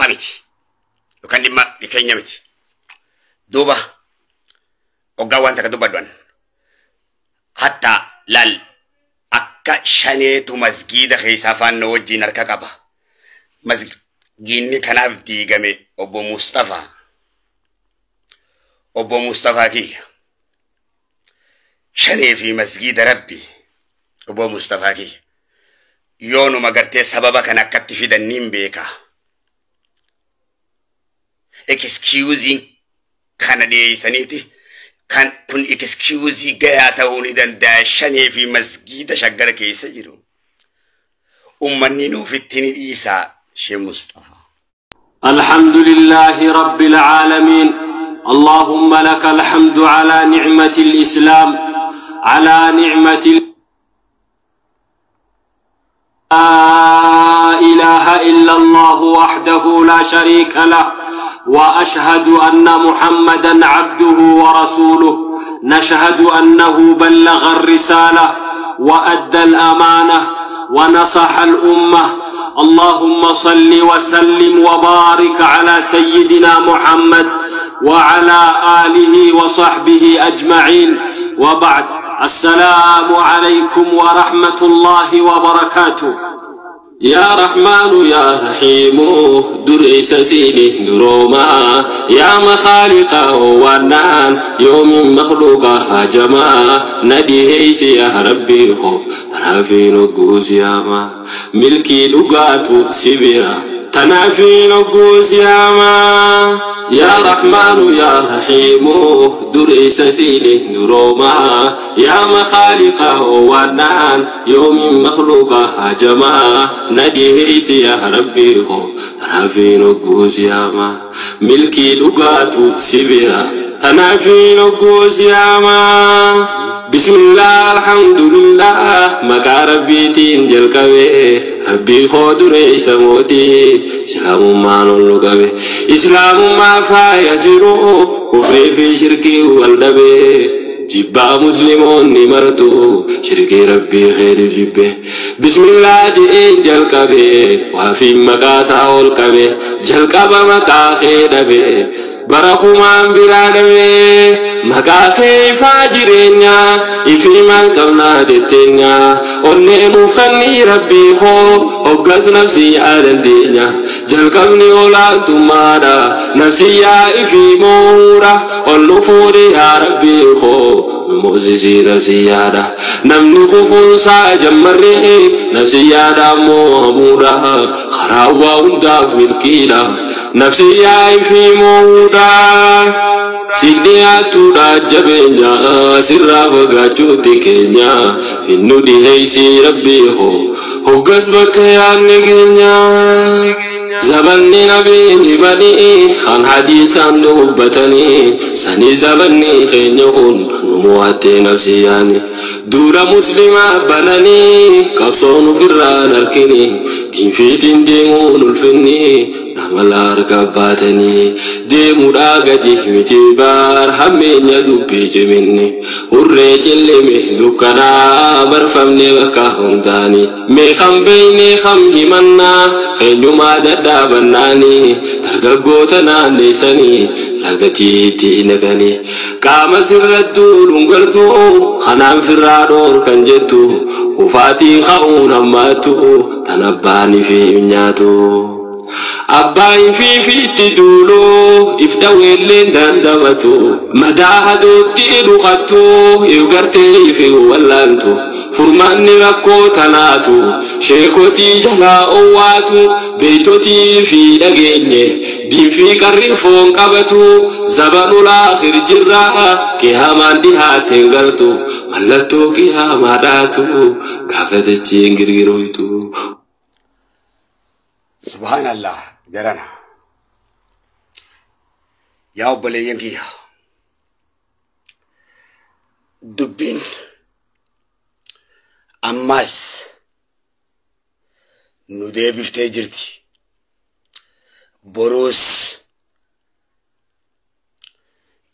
isaa miti yookaan dhimma keenya miti. Duuba hoggaa waan takka dubbadhu hatta laal akka shaneetu masgiida keessaa faannoo wajjin harka qaba. Masgiinni kanaaf diigame obbo Mustafaa. Obbo Mustafaa kiyya. Shanee fi masgiida Rabbi obbo Mustafaa kiyya. Yoonuma gartee sababa kana akkatti fidan niin beeka. Excusing kana dhiyeessaniiti. Kan kun excuse gayaa ta'uu ni danda'a shanee fi masgiida shaggara keessa jiru. Ummanni nuufitti ni dhiisaa Shee Mustafaa. الحمد لله رب العالمين اللهم لك الحمد على نعمة الإسلام على نعمة لا إله إلا الله وحده لا شريك له وأشهد أن محمدا عبده ورسوله نشهد أنه بلغ الرسالة وأدى الأمانة ونصح الأمة اللهم صل وسلم وبارك على سيدنا محمد وعلى آله وصحبه أجمعين وبعد السلام عليكم ورحمة الله وبركاته يا رحمن يا رحيم دريس سيدي دروما يا مخالق ونان يوم مخلوق جما ندي يا ربي خو تنافي نقوس يا ما ملكي لقاتو سبيرا تنافي نقوس يا ما يا رحمن يا رحيم دريس سيدي دروما يا مخالق ونان يوم مخلوق جما ندي يا ربي خو تنافي نقوس يا ما ملكي لقاتو سبيرا تنافي نقوس يا ما بسم الله الحمد لله مكا ربي تنجل كوي ربي خود رئيس موتي إسلام ما نلقى إسلام ما فايجرو كفري في شركي والدبي جبا مسلمون نمرتو شركي ربي خير جبه بسم الله جئين جلقبي وفي مكاسا والقبي جلقب مكا خير بي برخومان برادمي مكا خيفا جرينيا إفي من قبنا دتنيا أني مخني ربي خو أقص نفسي على الدنيا جلقبني ولا تمارا نفسي يا إفي مورا والنفور يا ربي خو موزيزي نفسي نمني خفوسا جمري نفسي يا مورا خراوا ونداف ملكينا نفسي يا إفي مورا سيدي جبينيا سرا فغاچو تكينيا إنو دي هيسي ربي هو هقس بكيان نجينيا زبني نبي بني خان حديثا نوبتني سني زبني خينيون نمواتي نفسياني دورا مسلمة بناني قبصون فران أركني دين فيتين ديمون الفني نعمل أركباتني ديمو راقدي متبار همين يدوبي جميني وريج اللي مهدوكنا برفمني بكاهم داني ميخم بيني خم همنا خينيو ما ددابناني ترققوتنا ليسني لقتي تينغني قام سر الدول انقلتو خنام في الرادور كنجتو وفاتي خاون أماتو تنباني في منياتو أباي في في تدولو إفدوي اللي دندمتو مداها دوتي دوختو يوغرتي في ولانتو فرماني ركو تناتو شيكوتي جلا أواتو بيتوتي في دقيني دين في كريفون قبتو زبن الآخر جرا كيهامان ديها تنغرتو ملتو كيهاما داتو قافتتين غرغرويتو سبحان الله جرانا يا أبليين كيا دبين أماس ندي بفتي جرتي بروس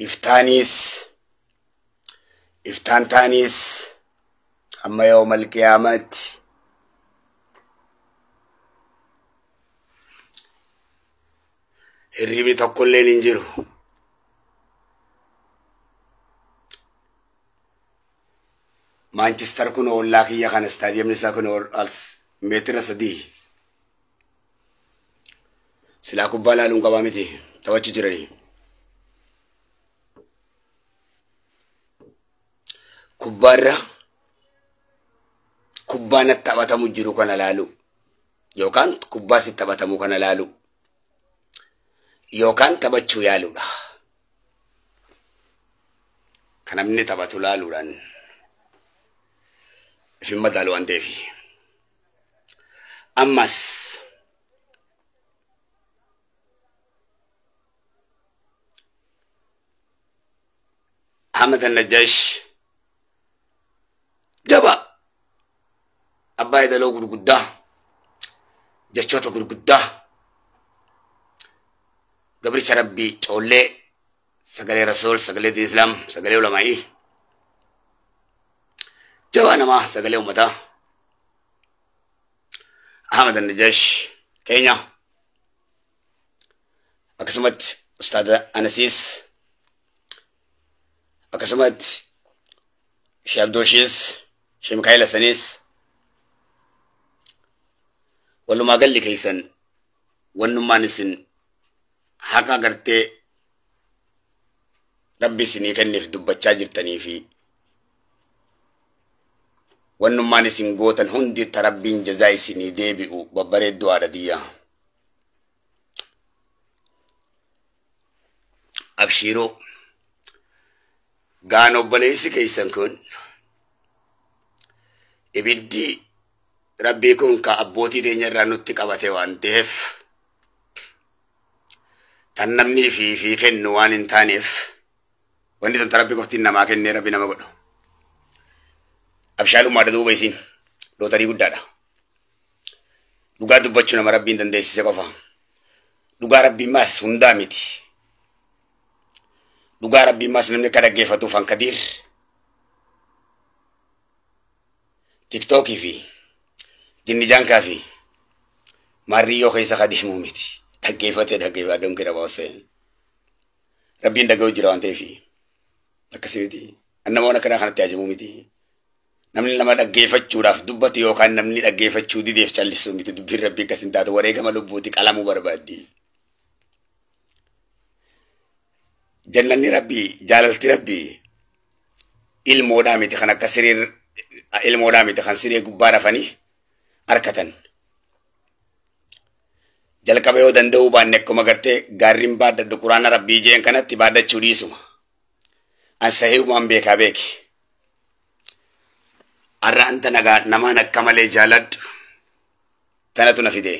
إفتانيس إفتانتانيس أما يوم القيامة Hirribni tokkolleen hin jiru. Manchester kun ollaa kiyya kana istaadiyamni isaa kun meetira 3. Silaa kubbaa laaluun qabaa miti taphachi jiranii. Kubbaarra kubbaa natti taphatamu jiru kana laalu yookaan kubbaa si taphatamu kana laalu yookaan taphachuu yaaluudha. Kan namni taphatu laaluudhaan ifin madaalu waan ta'eef. Ammas Ahmad Najjash jaba abbaa edaloo gurguddaa jechoota gurguddaa gabricha rabbii coollee sagalee rasuul sagalee diin islaam sagalee ulamaa'ii jabaa namaa sagalee ummataa Ahmad Najjash keenya akkasumatti ustaada Anasiis akkasumatti Sheekh Abdooshiis Sheekh Mikaa'el Hasaniis walumaa galli keessan wannummaan isin haqa gartee rabbi isinii kenneef dubbachaa jirtanii fi wannummaan isin gootan hundi ta rabbiin jazaa isinii deebi'u babbareedduu haadha diyya. Abshiiroo gaan obboleessi keessan kun ibiddi rabbii kun ka abbootii teenya irraa nutti qabate waan ta'eef tan namni fi kennu waan hin taaneef wanni sun rabbi qoftiin namaa kennee rabbi nama godhu. Abshaalummaadha duuba isiin lootarii guddaadha. Dhugaa dubbachuu nama rabbiin dandeessise qofa. Dhugaa rabbiin maas hundaa miti. Dhugaa rabbiin maas namni akka dhaggeeffatuuf hankadiir. Tiktookii fi dinnijaankaa fi maarriyyoo keessa ka deemuu miti. Dhaggeeffatee dhaggeeffatee adoon kira baasee. Rabbiin dhaga'u jira waan ta'eef akkasii miti. Namoonni akkanaa kanatti ajajamuu miti. Namni nama dhaggeeffachuudhaaf dubbatu yookaan namni dhaggeeffachuu dideef callisuu miti. Dubbiin rabbii akkas hin taatu wareegama lubbuuti qalamuu barbaaddi. Jannanni rabbii jaalalti rabbii ilmoodhaa miti kan akka siree ilmoodhaa miti kan siree gubbaa rafanii harkatan. Jalqaba yoo danda'uu baanne akkuma gartee gaarriin baadhadhu quraana rabbii jeen kanatti baadhachuu dhiisuma. An sahiihumaan beekaa beeki. Har'a anta nagaa namaan akka malee jaaladhu tanatu na fide.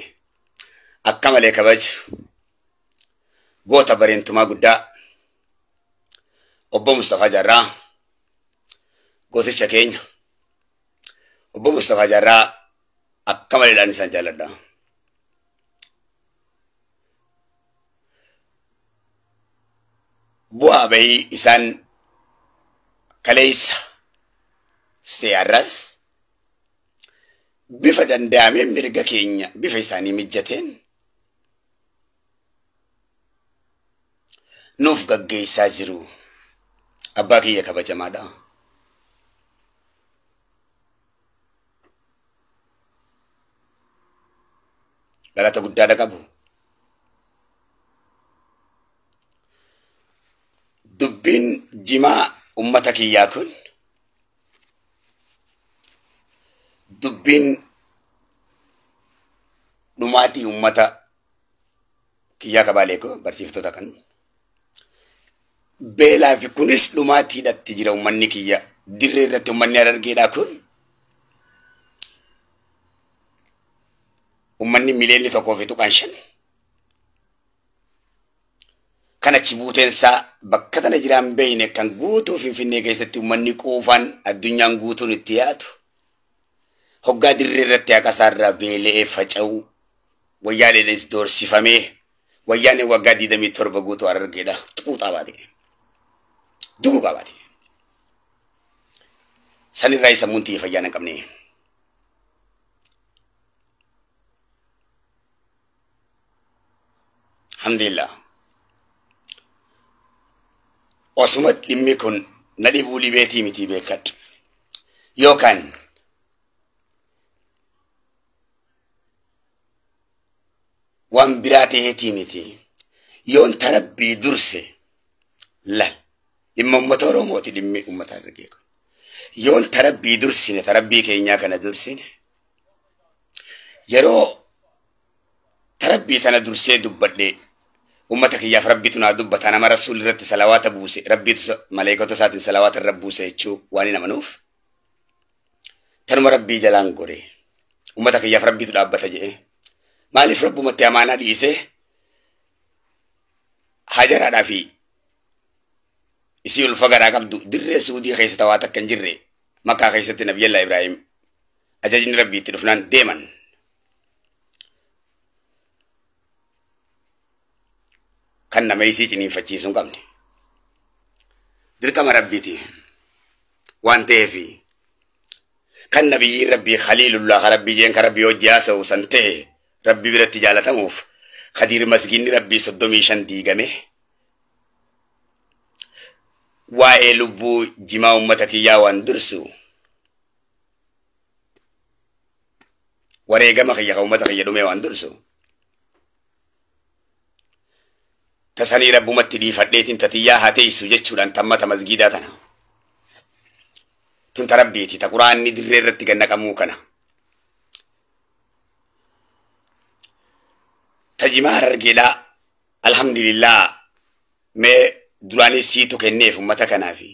Akka malee kabaju goota bareentumaa guddaa obbo Mustafaa Jaarraa gooticha keenya obbo Mustafaa Jaarraa akka maleedhaan isaan jaaladha. Bu'aa bahii isaan kaleessa har'as bifa danda'ameen mirga keenya bifa isaanii mijateen nuuf gaggeessaa jiru. Abbaa kiyya kabajamaadha. Galata guddaadha qabu. Dubbiin jimaa ummata kiyyaa kun dubbiin dhumaatii ummata kiyyaa kabaalee koo barsiiftota kan beelaa fi kunis dhumaatiidhatti jira ummanni kiyya dirree irratti ummanni Harargeedhaa kun ummanni miliyoonni 1.5 kan achi buuteensaa bakka tana jiraan beeyne kan guutuu Finfinnee keessatti ummanni quufaan addunyaan guutuun itti yaatu hoggaa dirree irratti haqa isaarraa beela'ee faca'u wayyaaleenis doorsifamee wayyaaneen waggaa 27 guutuu Harargeedha xuuxaa baate dugugaa baate sanirraa sammuun xiyya fayyaa hin qabne. Alhamdulillah. Osuma dhimmi kun na dhibuu dhibeetii miti beekadhu. Yookaan waan biraa ta'eetii miti. Yoon tarabbii durse lal dhimma uummata Oromooti dhimmi uummata Harargee kun. Yoon tarabbii dursine tarabbii keenyaa kana dursine yeroo tarabbii tana dursee dubbadhee ummata kiyyaaf rabbitu naa dubbata nama rasuul irratti salawaata buuse rabbitu maleekota isaatiin salawaata irra buuse jechuu waan hin amanuuf tanuma rabbii jalaan gore ummata kiyyaaf rabbitu dhaabbata jedhe maaliif rabbumatti amaanaa dhiise hajaraadhaa fi isii ulfa garaa qabdu dirree suudii keessa tawaa takka hin jirre makkaa keessatti nabiyyallaa Ibraahim ajajni rabbii itti dhufnaan deeman. Kan nama isii ciniinfachiisuu hin qabne. Dirqama rabbiiti waan ta'eef kan nabiyyiin rabbii khaliilullah ka rabbii jeen ka rabbii hojii haasa'u san ta'e rabbii biratti jaalatamuuf Khadiir masgiinni rabbii 35 diigame waa'ee lubbuu jimaa uummata kiyyaa waan dursu wareegama kiyya ka uummata kiyya dhumee waan dursu tasanii rabbumatti dhiifadheetiin tatiyyaa haa teessu jechuudhaan tammata masgiidaa tana. Tun ta rabbiiti ta quraanni dirree irratti gad naqamuu kana. Tajimaa Harargeedhaa alhamdulillah mee duraanis siitu kenneef uummata kanaafi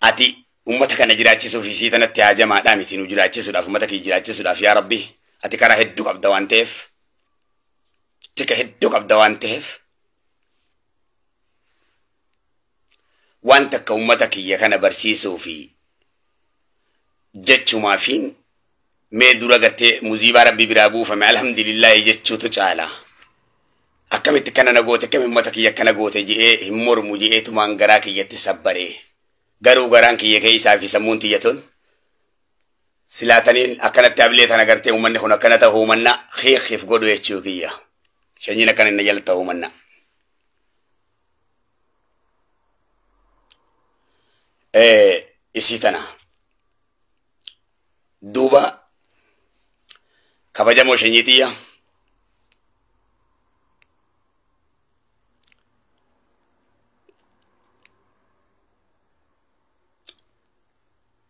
ati uummata kana jiraachisuuf sii tanatti haajamaadhaa miti nu jiraachisuudhaaf uummata kee jiraachisuudhaaf yaa rabbi ati karaa hedduu qabda waan ta'eef tika hedduu qabda waan ta'eef waan takka uummata kiyya kana barsiisuu fi jechumaafiin mee dura gartee muziibaa rabbi biraa buufame alhamdulillahi jechuutu caala. Akkamitti kana na goote akkami uummata kiyya akkana goote je'ee hin mormu je'eetumaan garaa kiyyatti sabbaree garuu garaan kiyya keessaa fi sammuun tiyya tun silaataniin akkanatti ablee tana gartee uummanni kun akkana ta'uu manna hiikiif godhu jechuu kiyya shanyiin akkana inni jala ta'uu manna. Isii tana duuba kabajamoo shanyiitiyya.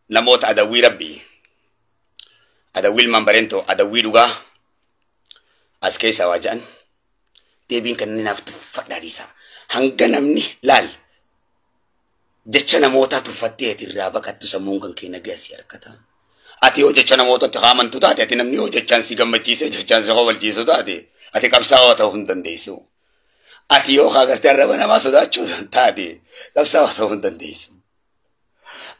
Namoota adawwii rabbii adawwii ilmaan bareentoo adawwii dhugaa as keessaa waa ja'an deebiin kanneen naaf tuffadhaa dhiisaa hanga namni laal jecha namootaa tuffattee ati irraa baqattu sammuun kan kee nagaa si harkata. Ati yoo jecha namootatti haamantu taate ati namni yoo jechaan si gammachiise jechaan si kofalchiisu taate ati qabsaa'aa ta'uu hin dandeessu. Ati yoo agartee arraba namaa sodaachuu taate qabsaa'aa ta'uu hin dandeessu.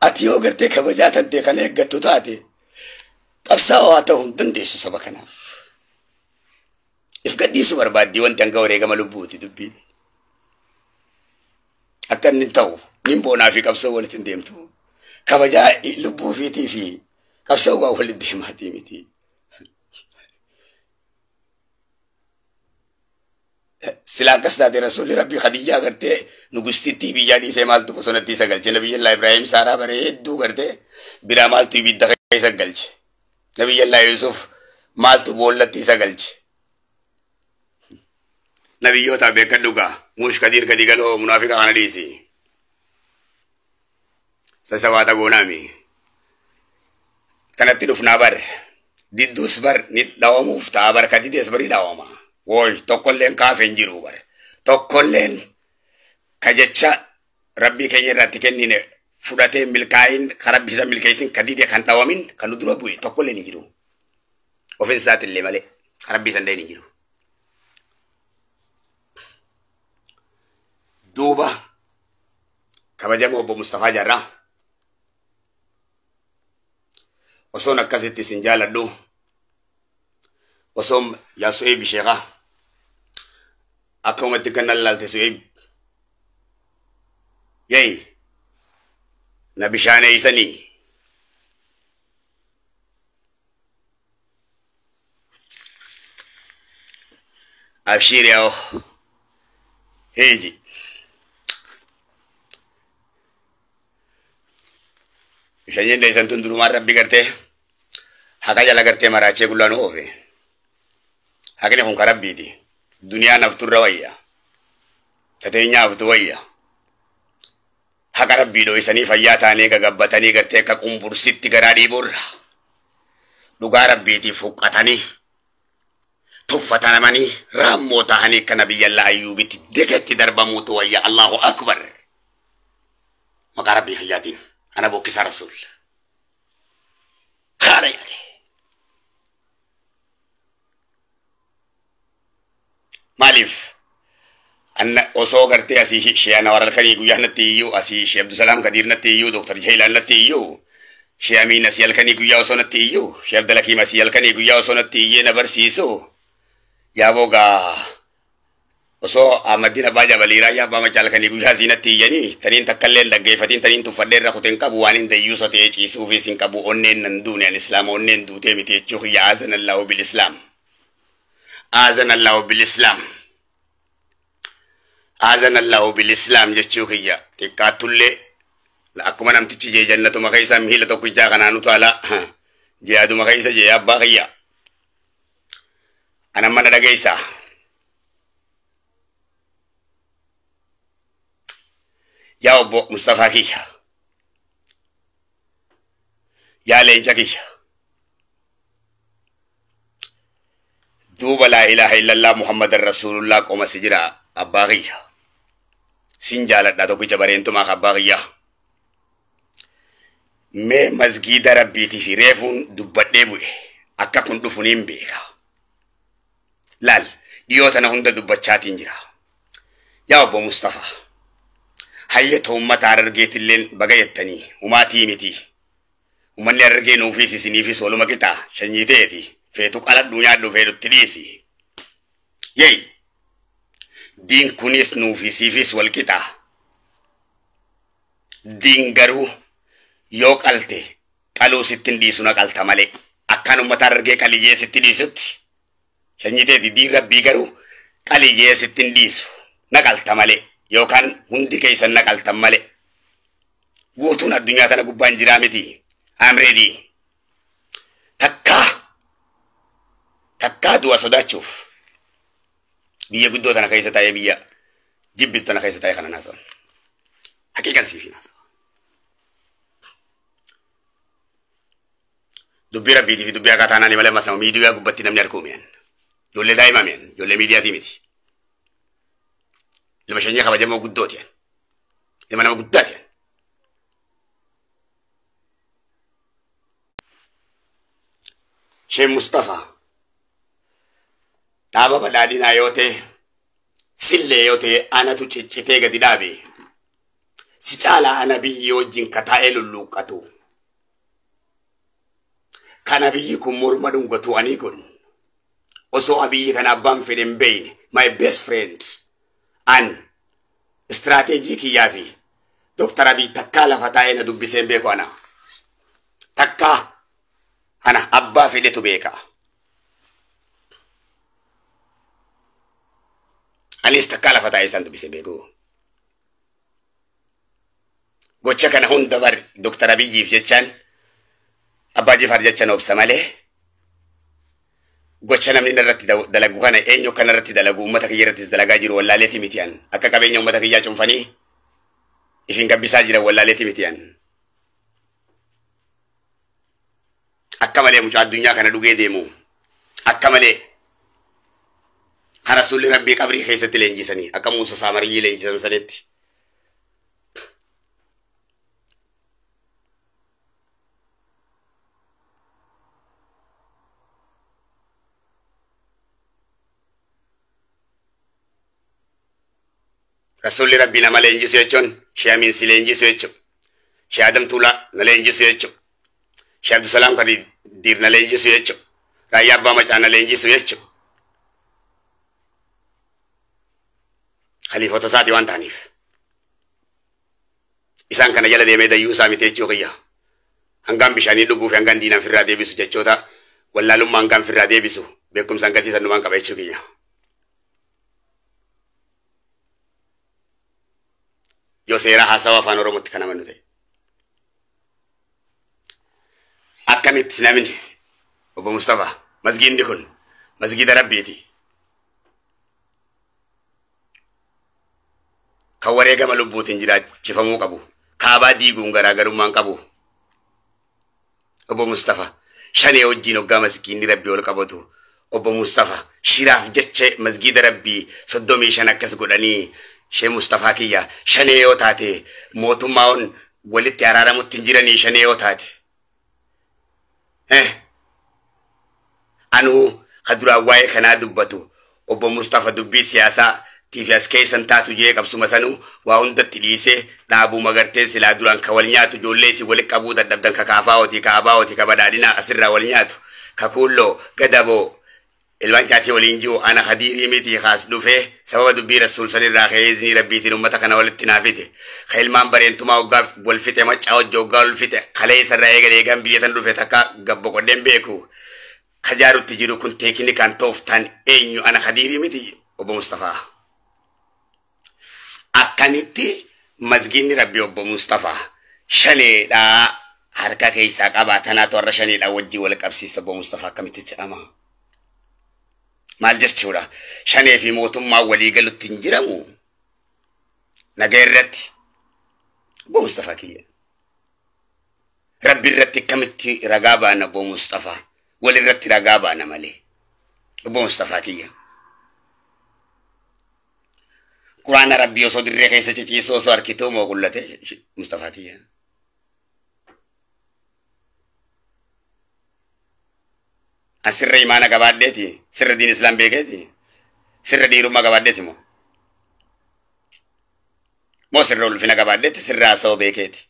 Ati yoo gartee kabajaa tantee kan eeggattu taate qabsaa'aa ta'uu hin dandeessu saba kanaaf. If gadhiisuu barbaaddii wanti hanga wareegama lubbuuti dubbiin. Akka inni ta'u nin boonaa fi qabsoo walitti hin deemtu. Kabajaa lubbuu fiitii fi qabsoo waa walitti deemaatii miti. Sila akkas taate rasuulli rabbii Khadijaa gartee nugustittii biyyaa dhiisee maaltu bosonatti isa galche Nabiyyallaa Ibraahim Saaraa bareedduu gartee biraa maaltu ibidda keessa galche Nabiyyallaa Yusuf maaltu boollatti isa galche. Nabiyyoota beekadhu gaa muush kadiir gadi galoo munaafiqa kana dhiisi. Sasabaata goonaami. Kanatti dhufnaa bar didduus bar ni dhawamuuf ta'a bar kadidees bari dhawama. Woi tokkolleen kaafee hin jiru bare tokkolleen ka jecha rabbii keenya irratti kennine fudhatee milkaa'in ka rabbi isa milkeessin ka dide kan dhawamin kan nu dura bu'e tokkolleen hin jiru. Ofin isaatillee malee ka rabbii isa hin jiru. Duuba kabajamoo obbo Mustafaa Jaarraa osoon akkasitti isin jaaladhu osoon yaa Su'eeb Sheekaa akkamatti kan laalte Su'eeb yay na bishaaneeysanii abshiir yaa'oo heeji Shanyiin deessan tun durumaan rabbi gartee haqa jala gartee maraachee gullaan oofe. Haqni kun ka rabbiiti. Duniyaa nafturra wayya. Tateenyaa haftu wayya. Haqa rabbii dho'isanii fayyaa taanee gagabbatanii gartee akka qumbursitti garaa dhiiburra. Dhugaa rabbiitiif huqqatanii tuffatamanii raammoo ta'anii akka nabiyyallaa Ayyuubitti degetti darbamuutu wayya. Allahu akbar. Maqaa rabbii fayyaatiin ana bokkisaa rasuul. Haala yaade. Maaliif? Anna osoo gartee asii shee Anwar Alkanii guyyaa natti iyyuu asii shee Abdusalaam Kadiir natti iyyuu Dooktar Jailaan natti iyyuu shee Amiin asii halkanii guyyaa osoo natti iyyuu shee Abdalakiim asii halkanii guyyaa osoo natti iyyee na barsiisu yaa bogaa osoo Ahmadiin Abbaa Jabalii Raayyaa Abbaa Macaa halkanii guyyaa asii natti iyyanii taniin takkallee hin dhaggeeffatiin taniin tuffadhee irra kuteen qabu waan hin dayyuusa ta'ee ciisuufis hin qabu onneen nan duune an islaama onneen duutee miti jechuu kiyya aazan Allahu bil islaam aazan Allahu bil islaam aazan Allahu bil islaam jechuu kiyya xiqqaattullee akkuma namtichi jee jannatuma keessa miila tokkichaa kanaan utaalaa jee aduma keessa jee abbaa kiyya anan mana dhageessaa. Yaa obbo Mustafaa kiyya yaa leenca kiyya duuba laa ilaaha illallah Muhammadan Rasuulullah qoma si jira abbaa kiyya sin jaaladha tokkicha bareentumaa abbaa kiyya mee masgiida rabbiitii fi reefuun dubbadhee bu'e akka kun dhufu niin beeka laal dhiyoo tana hunda dubbachaatiin jira yaa obbo Mustafaa hayyata uummata Harargeetilleen baga jettanii humaatii miti uummanni Harargee nuufis isiniifis waluma qixa shanyii ta'eeti feetu qaladhu nyaadhu feetutti dhiisi yey diin kunis nuufisiifis wal qixa diin garuu yoo qalte qaluu sitti hin dhiisu na qalta malee akkaan uummata Harargee qaliyyee sitti dhiisutti shanyii ta'eeti diin rabbii garuu qaliyyee sitti hin dhiisu na qalta malee yookaan hundi keessan na qaltan malee guutuun addunyaa tana gubbaan jiraa miti I'm ready takkaa takkaa du'a sodaachuuf biyya guddoo tana keessa taa'ee biyya jibbitu tana keessa taa'ee kana naasa'u haqiiqan siif naasa'u dubbii rabbiitii fi dubbii akka taanaani malee masama miidiyaa gubbatti namni arguu mi'an ijoollee daa'imaa mi'an ijoollee miidiyaatii miti ilma shanyii kabajamoo guddooti ilma nama guddaati. Shee Mustafaa dhaaba badhaadhinaa yoo ta'e sillee yoo ta'e anatu ciccitee gadi dhaabe si caalaa ana biyyi wajjin kataa'ee lulluuqqatu kana biyyi kun morma dhungatu ani kun osoo abiyyi kana abbaan fedhe hin beeyne my best friend an istiraateejii kiyyaa fi Dooktar Abiy takkaa lafa taa'ee na dubbisee hin beeku ana takkaa ana abbaa fedhetu beeka. Anis takkaa lafa taa'ee isaan dubbisee beeku. Gocha kana hunda bar Dooktar Abiyyiif jechaan Abbaa Jifaar jechaan obsa malee gocha namni irratti dalagu kana eenyu kana irratti dalagu uummata kiyya irrattis dalagaa jiru wallaaleeti miti an akka qabeenya uummata kiyyaa cunfanii ifin gabbisaa jiran wallaaleeti miti an akka malee mucaa addunyaa kana dhugee deemu akka malee kan rasuulli rabbii qabrii keessatti leenjisanii akka Muusaa Saamariyyii leenjisan sanitti. Rasuulli rabbii nama leenjisu jechuun shee Amiin si leenjisu jechuudha. Shee Adam Tuulaa na leenjisu jechuudha. Shee Abdusalaam Kadiir na leenjisu jechuudha. Raayyaa Abbaa Macaa na leenjisu jechuudha. Khaliifota isaatii waan ta'aniif. Isaan kana jala deemee dayyuu isaa miti jechuu kiyya. Hangaan bishaanii dhuguu fi hangaan diinaan firraa deebisu jechoota wallaalummaa hangaan firraa deebisu beekumsa hangasiisan numaan qaba jechuu kiyya. Yoo seeraa haasawaa afaan Oromootti kan amannu ta'e. Akkamitti namni obbo Mustafaa masgiidni kun masgiida Rabbiiti. Kan wareegama lubbuutiin jiraachifamuu qabu. Kaabaa diiguun garaagarummaan qabu. Obbo Mustafaa shanee wajjin hoggaa masgiidni Rabbii ol qabatu. Obbo Mustafaa shiraaf jecha masgiida Rabbii 35 akkas godhanii Shee Mustafaa kiyya shanee yoo taate mootummaan walitti araaramutti hin jiranii shanee yoo taate. Anuu ka duraan waa'ee kanaa dubbatu obbo Mustafaa dubbii siyaasaa tiif as keessan taatu jee qabsuma sanuu waa hundatti dhiisee dhaabuu magartee silaa duraan ka wal nyaatu ijoollee isin walitti qabuu dadhabdan ka kaafaa hootii ka abaa hootii ka badhaadhinaa asirraa wal nyaatu ka kuulloo gadaboo ilmaan caatii waliin jiru ana hadiirii miti kaas dhufee sababa dubbii rasuul sanirraa ka'ee iznii rabbiitiin uummata kana walitti naa fide ka ilmaan bareentumaa hoggaa wal fixe maccaa hojii hoggaa wal fixe kalee isarraa eegalee eegan biyya tan dhufe takka gabbo qodheen beeku ka jaarutti jiru kun teeknikaan tooftaan eenyu ana hadiirii miti obbo Mustafaa. Akkamitti masgiidni Rabbii obbo Mustafaa shaneedhaa harka keessaa qabaa tanaatu warra shaneedhaa wajjin wal qabsiisa obbo Mustafaa akkamitti jedhama? Maal jechuudha? Shanee fi mootummaa walii galutti hin jiramu. Nagaa irratti obbo Mustafaa kiyya. Rabbi irratti akkamitti ragaa baana obbo Mustafaa? Wal irratti ragaa baana malee. Obbo Mustafaa kiyya. Quraana Rabbii osoo dirree keessa ciciisoo osoo harkituu moo qullate Mustafaa kiyya. An sirra imaana qabaadheeti, sirra diin islaam beekeeti, sirra dhiirummaa qabaadheeti moo? Moo sirra ulfina qabaadheeti, sirra haasawoo beekeeti?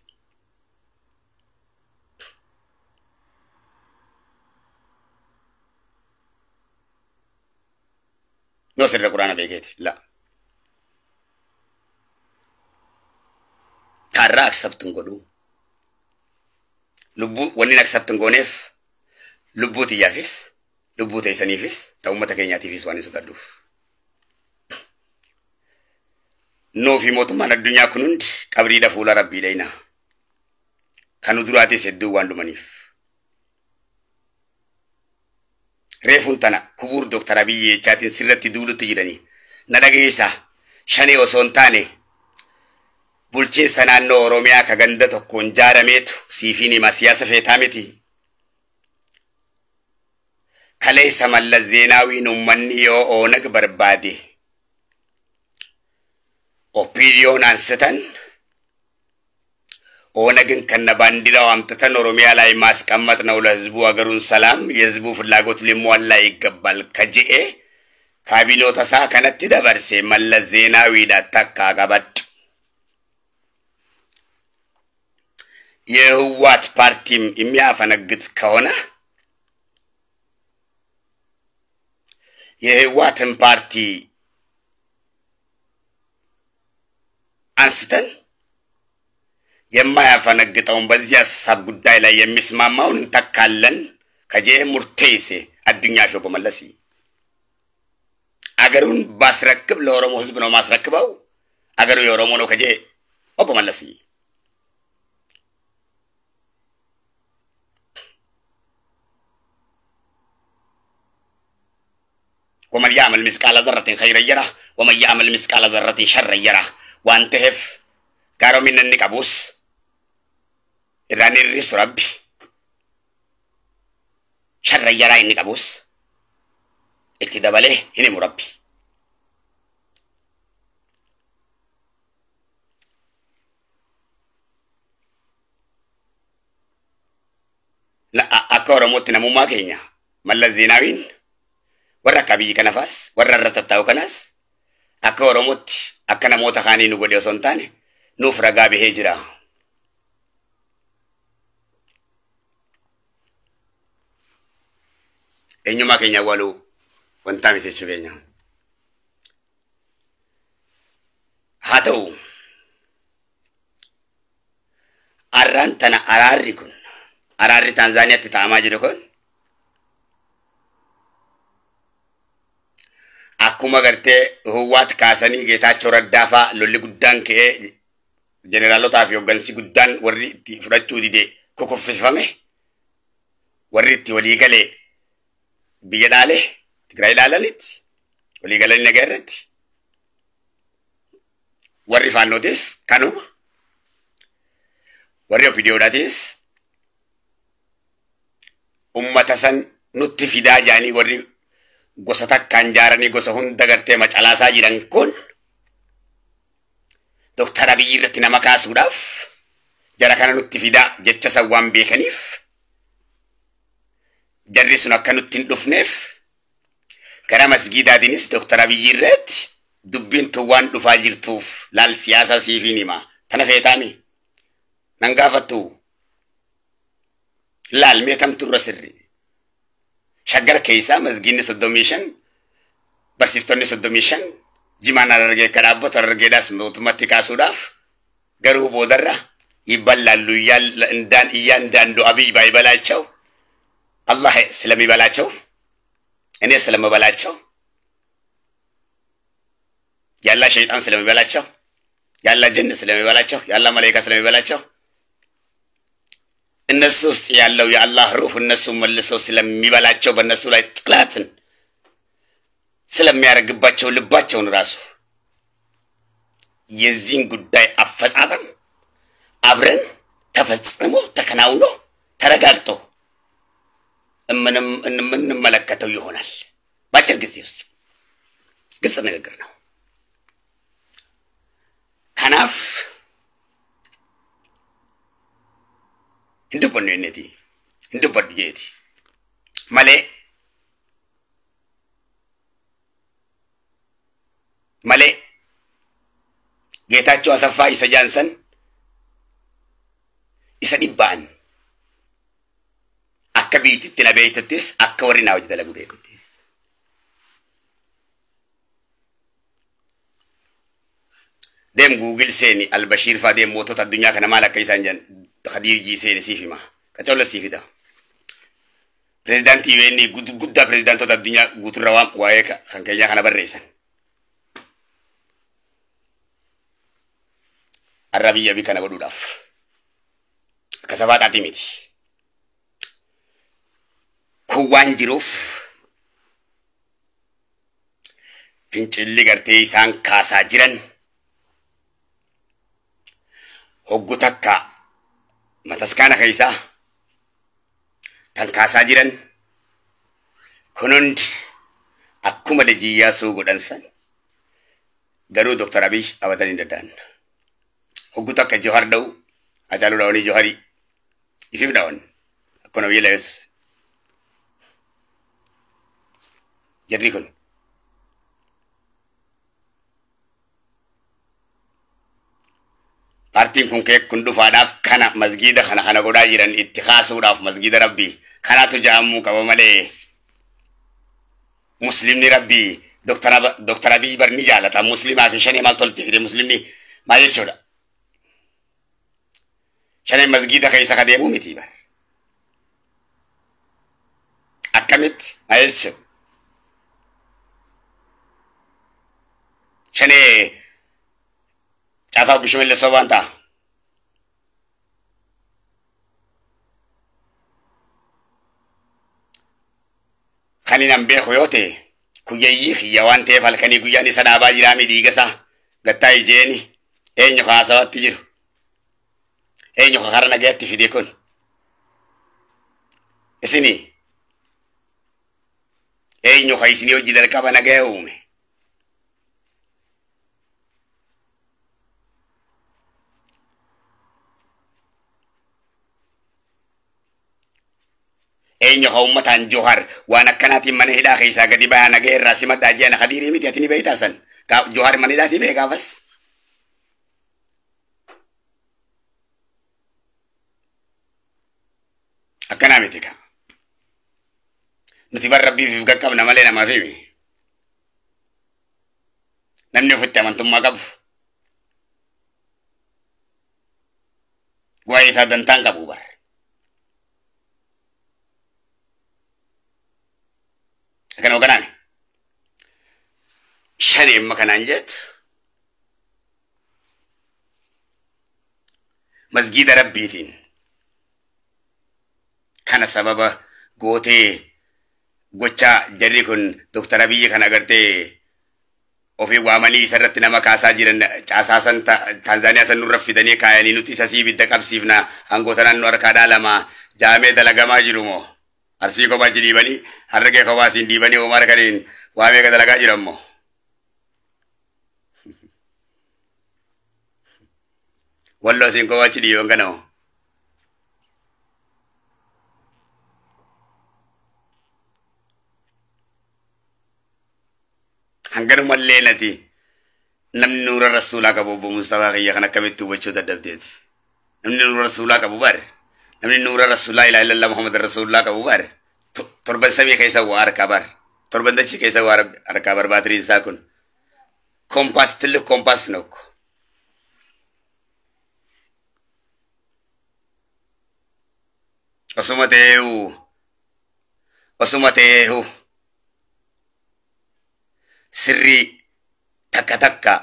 Moo sirra quraana beekeeti? La. Kaarraa aksabtuun godhuu. Lubbuu wanni aksabtuun gooneef lubbuu tiyyaafis lubbuu teessaniifis ta'u uummata keenyaatiifis waan hin sodaadhuuf. Nuu fi mootummaan addunyaa kun hundi qabriidha fuula Rabbii dhayna. Kan nu duraatis hedduu waan dhumaniif. Reefuun tana kubuur Dooktar Abiyyi jechaatiin sirratti duulutti jiranii. Na dhageessaa shanee osoo hin taane bulchiinsa naannoo Oromiyaa ka ganda tokkoon jaarameetu siifiin hima siyaasa feetaa miti. Kaleessa Mallas Zeenaawiin uummanni yoo Oonag barbaade OPDO'n ansitan ኦነግን ከነ ባንዲራው አምጥተን ኦሮሚያ ላይ ማስቀመጥ ነው። ለህዝቡ ሀገሩን ሰላም የህዝቡ ፍላጎት ሊሟላ ይገባል። ከጂኤ ካቢኖታ ሳ ከነቲ ደበርሴ መለስ ዜናዊዳ ተካ ቀበድ የህዋት ፓርቲም የሚያፈነግጥ ከሆነ የህዋትን ፓርቲ አንስተን የማያፈነግጠውን በዚህ ሀሳብ ጉዳይ ላይ የሚስማማውን እንተካለን። ከጄ ሙርቴሴ አዱኛ ሾ በመለስ አገሩን ባስረክብ ለኦሮሞ ህዝብ ነው ማስረክበው። አገሩ የኦሮሞ ነው። ከጄ ኦቦ መለስ ወመን ያዕመል ምስቃለ ዘረትን ኸይረን የረህ ወመን ያዕመል ምስቃለ ዘረትን ሸረን የረህ waan ta'eef gaaromina inni qabus irraan hir'isu Rabbi sharran yaraa inni qabus itti dabalee hin himu Rabbi. Akka Oromootti namummaa keenya Mallas Zeenaawiin warra akka biyyi kana faas warra irra tattaa'u kanaas akka Oromootti akka namoota kaanii nu godhe osoo hin taane nuuf ragaa bahee jira. Eenyummaa keenya awwaaluu wantaa miti jechuu keenya. Haa ta'u arraan tana araarri kun araarri Taanzaaniyaatti taa'amaa jiru kun akkuma gartee Hawwaat kaasanii Geetaachoo Raddaa fa'aa lolli guddaan ka'ee jeneraalota fi hooggansi guddaan warri itti fudhachuu dide kokoffifame. Warri itti walii galee biyya dhaalee Tigraay dhaalanitti walii galanii nagaa irratti warri faannootis kanuma warri OPDOdhaatis ummata san nutti fidaa jaanii warri gosa takkaan jaaranii gosa hunda gartee macalaasaa jiran kun Dooktar Abiyyi irratti nama kaasuudhaaf jara kana nutti fidaa jecha san waan beekaniif jarri sun akka nutti hin dhufneef gara masgiidaatiinis Dooktar Abiyyi irratti dubbiin tun waan dhufaa jirtuuf laal siyaasaa siifiin hima. Tana feetaami? Nan gaafattu. Laal mee kamtu irra sirri? Shaggar keessaa masgiidni 35 barsiiftonni 35 jimaan Harargee akka dhaabbatu Harargeedhaas mootummatti kaasuudhaaf garuu boodarra ይበላሉ እያንዳንዱ አብይ ባይበላቸው አላህ ስለሚበላቸው እኔ ስለምበላቸው ያላ ሸይጣን ስለሚበላቸው ያላ ጅን ስለሚበላቸው ያላ መላኢካ ስለሚበላቸው እነሱ ውስጥ ያለው የአላህ ሩህ እነሱ መልሶ ስለሚበላቸው በእነሱ ላይ ጥላትን ስለሚያደርግባቸው ልባቸውን ራሱ የዚህን ጉዳይ አፈጻጸም አብረን ተፈጽሞ ተከናውኖ ተረጋግጦ የምንመለከተው ይሆናል በአጭር ጊዜ ውስጥ። ግልጽ ንግግር ነው። ከናፍ እንድበኑ የነቲ እንድበኑ የቲ መሌ መሌ ጌታቸው አሰፋ ኢሰ ጃንሰን isa dhibbaan akka biititti na beeytuttis akka warri naa hojii dalagu beekuttis. Deem Google seeni Albashiir faa deem mootota addunyaa kana maal akka isaan jedhan Khadiir Jii seeni siif hima. Qacolla siif hida. Pireezidaantii UN guddaa pireezidaantota addunyaa guuturra waan waa'ee kan keenyaa kana barreessan. Har'a biyya bi kana godhuudhaaf. Akka sabaadhaati miti. Kun waan jiruuf fincilli gartee isaan kaasaa jiran hoggu takka mataskaana keessaa kan kaasaa jiran kun hundi akkuma lejiyyaasuu godhan san garuu Dooktar Abiy abadan hin danda'an. Hoggu takka Johar dha'u Hacaaluu dha'anii Joharii ifiif dha'an akkuma biyya labeessu. Jarri kun paartiin kun kee kun dhufaadhaaf kana masgiida kana kana godhaa jiran itti kaasuudhaaf masgiida rabbii kanaatu ja'amuu qaba malee muslimni rabbii Dooktar Abiy bar ni jaalata muslimaa fi shanee maal tolti fide muslimni maal jechuudha. Shanee masgiida keessa ka deemuu miti bar. Akkamitti maal jechuudha. Shanee caasaa bishumillee sobaan ta'a. Kan hin beeku yoo ta'e kuyyayyii kiyya waan ta'eef halkanii guyyaan isa dhaabaa jiraami dhiiga isaa gattaa ijeeni eenyu haasawatti jiru eenyu kara nagaatti fide kun isinii eenyu ka isinii hojii dalqaba nagaya uume. Eenyu ka uummataan Johar waan akkanaatiin mana hidhaa keessaa gadi bahaa nagaya irraa simadhaa jiran Khadiirii miti ati ni beektaa san Johar mana hidhaatii bee gaafas. Akkanaa miti ka. Nuti bar rabbiif qaqqabna malee namaaf himi. Namni ofitti amantummaa qabu. Waa'ee isaa dantaan qabu bar. Akkana hooganaame. Shanee amma kanaan jettu masgiida rabbiitiin kana sababa Gootee gocha jarri kun Dooktar Abiyyi kana agartee ofii waamanii isarratti nama kaasaa jiran caasaa san Taanzaaniyaa san nurra fidanii kaayanii nuti isa sii ibidda qabsiifna hangoota naannoo harkaadhaa lama jaamee dalagamaa jiru moo Arsii kophaa achi dhiibanii Harargee kophaa asiin dhiibanii homaa harkaniin waamee ka dalagaa jiran moo. Walloo asiin kophaa achi dhiiban kana moo. Hanganumallee nati namni nuura rasuulaa qabu obbo Mustafaa kiyya kan akkamitti hubachuu dadhabdeeti. Namni nuura rasuulaa qabu bare. Namni nuura rasuulaa ilaa illallah Muhammad rasuulaa qabu bare. Torban samii keessa waa harkaa bare. Torban dachii keessa waa harkaa bar baatiriin isaa kun. Kompaas tilli kompaas nokko. Osuma ta'eehu osuma ta'eehu sirrii takka takka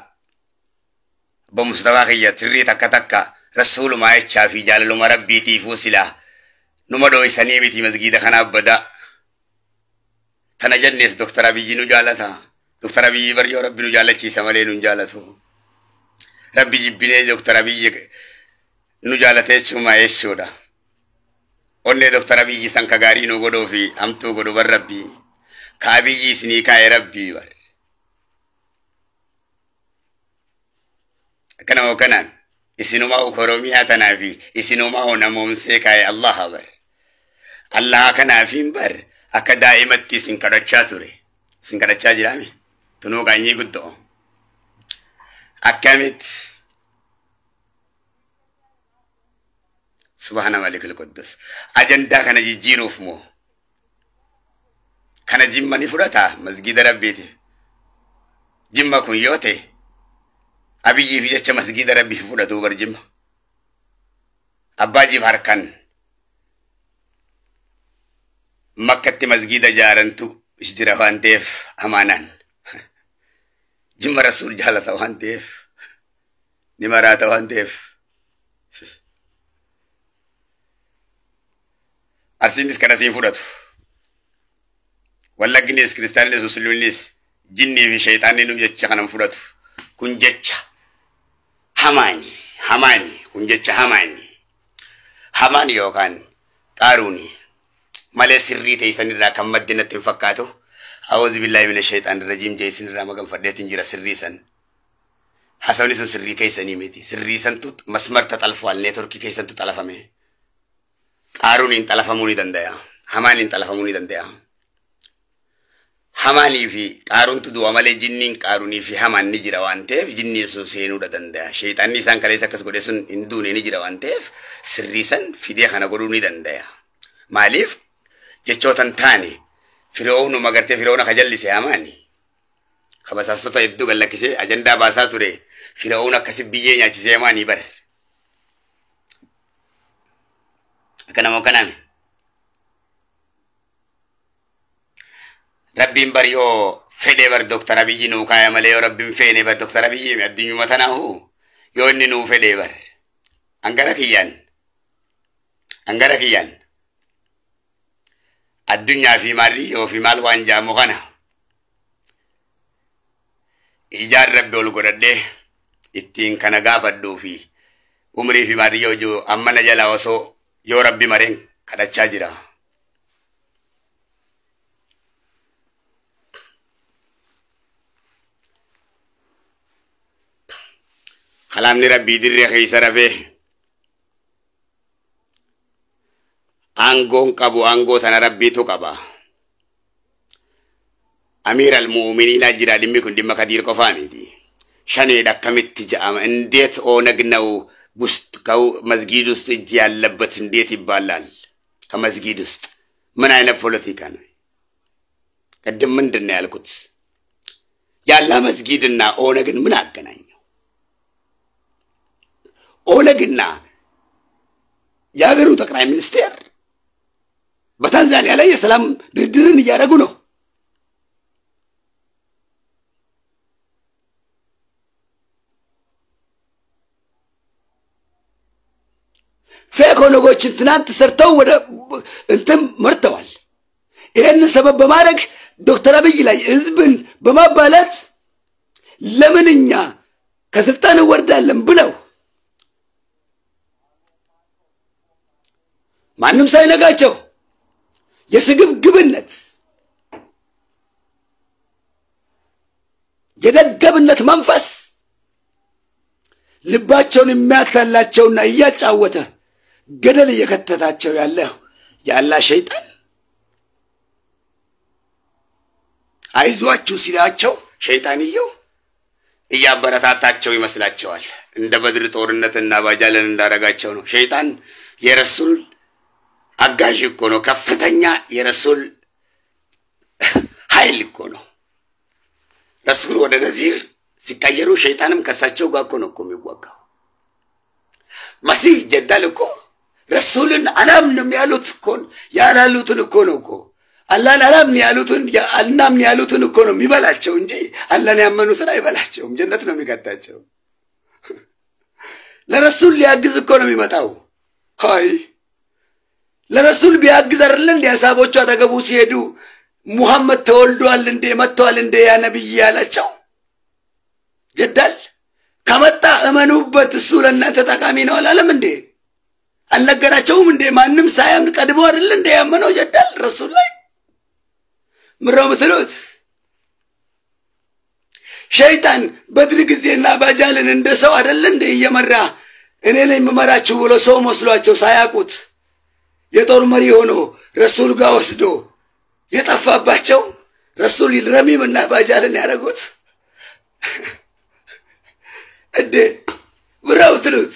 obbo Mustafaa kiyya sirrii takka takka rasuulumaa jechaa fi jaalaluma rabbiitiifuu silaa numa dhooysanii miti masgiida kanaaf badaa. Tana jenneef Dooktar Abiyyi nu jaalata. Dooktar Abiyyi bar yoo rabbi nu jaalachiisa malee nu hin jaalatu. Rabbi jibbinee Dooktar Abiyyi nu jaalate jechuun jechuudha. Onnee Dooktar Abiyyi san ka gaarii nu godhuu fi hamtuu godhu bar rabbi. Ka Abiyyi isinii kaa'e rabbii bar. Akkanuma kanaan isinumaa Oromiyaa tanaa fi isinumaa namoomsee kaa'e Allah bar. Allah kanaafiin bar akka daa'imatti isin kadhachaa ture. Isin kadhachaa jiraame? Tunuu qaanyii guddoo. Akkamitti? Subhaana Malikul Quddus. Ajandaa kana jijjiiruuf moo? Kana jimma ni fudhataa masgiida rabbiitiif. Jimma kun yoo ta'e Abiyyiif jecha masgiida rabbiif fudhatuu bar jimma. Abbaa jiif harkan makkatti masgiida jaarantu jira waan ta'eef amaanaan. Jimma rasuul jaalata waan ta'eef ni maraata waan ta'eef. Arsiinis kana siin fudhatu. Wallagginis kiristaannis musliimnis jinnii fi shayxaanni nu jecha kanan fudhatu. Kun jecha hamaani hamaani kun jecha hamaani. Hamaani yookaan qaaruuni malee sirrii ta'e kan madde natti hin fakkaatu. A'uudhu billaahi mina shayxaani rajiim jee isinirraa maganfadheetiin jira sirrii san. Haasawni sun sirrii keessanii miti. Sirrii santu masmarta xalfuwaal neetworkii keessantu xalafame. Qaaruuniin xalafamuu ni danda'a. Hamaaniin xalafamuu ni danda'a. Hamaanii fi qaaruuntu du'a malee jinniin qaaruunii fi hamaan ni jira waan ta'eef jinniin sun seenuudha danda'a. Sheexanni isaan kaleessa akkas godhe sun hin duune ni jira waan ta'eef sirrii san fidee kana godhuu ni danda'a. Maaliif jechoota hin taane Fir'aawnuma gartee Fir'aawna ka jallise hamaani. Kabasaastota hedduu gallakkisee ajandaa baasaa ture Fir'aawna akkasi biyyee nyaachisee hamaanii bare. Akka nama kanaami. Rabbiin bar yoo fedhe bar Dooktar Abiyyi nuu kaaya malee yoo rabbiin feene bar Dooktar Abiyyi addunyuma tanaahu yoo inni nuu fedhe bar. Angara kiyyaan. Angara kiyyaan. Addunyaa fi maalii yoo fi maal waan jaamu kana. Ijaan rabbi ol godhadhee ittiin kana gaafadhuu fi umrii fi maalii yoo jiru amma na jalaa osoo yoo rabbi mareen kadhachaa jira. Kalaamni rabbii dirree keessa rafee aangoon qabu aangoo tana rabbiitu qaba. Amiir al-mu'miniinaa jira dhimmi kun dhimma Kadiir qofaa miti. Shaneedha akkamitti ja'ama እንዴት ኦነግ ነው ውስጥ መስጊድ ውስጥ እጅ ያለበት እንዴት ይባላል? ከመስጊድ ውስጥ ምን አይነት ፖለቲካ ነው? ቅድም ምንድን ነው ያልኩት? ያላ መስጊድና ኦነግን ምን አገናኘው? ኦነግና የሀገሩ ጠቅላይ ሚኒስቴር በታንዛኒያ ላይ የሰላም ድርድርን እያደረጉ ነው። ፌክ ኦነጎችን ትናንት ሰርተው ወደ እንትን መርተዋል። ይህን ሰበብ በማድረግ ዶክተር አብይ ላይ ህዝብን በማባላት ለምን እኛ ከስልጣን እንወርዳለን ብለው ማንም ሳይነጋቸው የስግብግብነት የደደብነት መንፈስ ልባቸውን የሚያታላቸውና እያጫወተ ገደል እየከተታቸው ያለ ያላ ሸይጣን አይዟችሁ ሲላቸው ሸይጣንየው እያበረታታቸው ይመስላቸዋል። እንደ በድር ጦርነትና ባጃለን እንዳረጋቸው ነው። ሸይጣን የረሱል አጋዥ እኮ ነው። ከፍተኛ የረሱል ኃይል እኮ ነው። ረሱል ወደ ነዚር ሲቀየሩ ሸይጣንም ከሳቸው ጋር እኮ ነው እኮ የሚዋጋው። መሲህ ጀዳል እኮ ረሱልን አላምንም ያሉት እኮ ያላሉትን እኮ ነው እኮ አላህን አላምን ያሉትን አልናምን ያሉትን እኮ ነው የሚበላቸው እንጂ አላህን ያመኑትን አይበላቸውም። ጀነት ነው የሚከታቸው። ለረሱል ሊያግዝ እኮ ነው የሚመጣው። አይ ለረሱል ቢያግዝ አይደለ እንደ አሳቦቹ አጠገቡ ሲሄዱ ሙሐመድ ተወልዷል እንዴ መጥቷል እንዴ ያ ነብይ ያላቸው ጀዳል ከመጣ እመኑበት እሱ ለእናንተ ጠቃሚ ነው አላለም እንዴ? አልነገራቸውም እንዴ? ማንም ሳያምን ቀድሞ አይደለ እንዴ ያመነው ጀዳል ረሱል ላይ? ምረው ምትሉት ሸይጣን በድር ጊዜና ባጃልን እንደ ሰው አይደለ እንዴ እየመራ እኔ ላይ የምመራችሁ ብሎ ሰው መስሏቸው ሳያውቁት የጦር መሪ ሆኖ ረሱል ጋር ወስዶ የጠፋባቸው ረሱል ረሚምና ባጃልን ያደረጉት እንዴ ምረው ትሉት።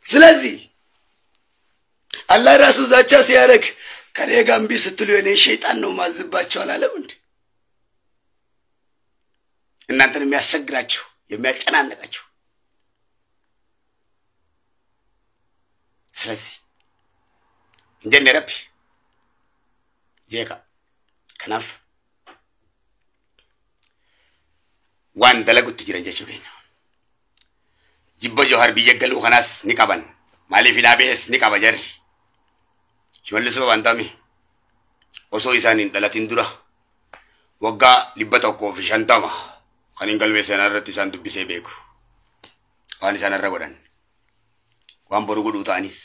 ስለዚህ አላህ ራሱ ዛቻ ሲያደርግ ከኔ ጋር እምቢ ስትሉ የኔ ሸይጣን ነው ማዝባቸው አላለም እንዴ? እናንተን የሚያሰግራችሁ የሚያጨናንቃችሁ። ስለዚህ እንጀነ ረቢ ጄካ ከናፍ waan dalagutti jiran jechuu keenya. Jibba Johar biyya galuu kanaas ni qaban. Maaliif hidhaabees ni qaba jarri. Shimallis Babaantaami osoo isaan hin dhalatin dura waggaa 150 kan hin galmee seenaa irratti isaan dubbisee beeku. Waan isaan irra godhan. Waan boru godhuu ta'anis.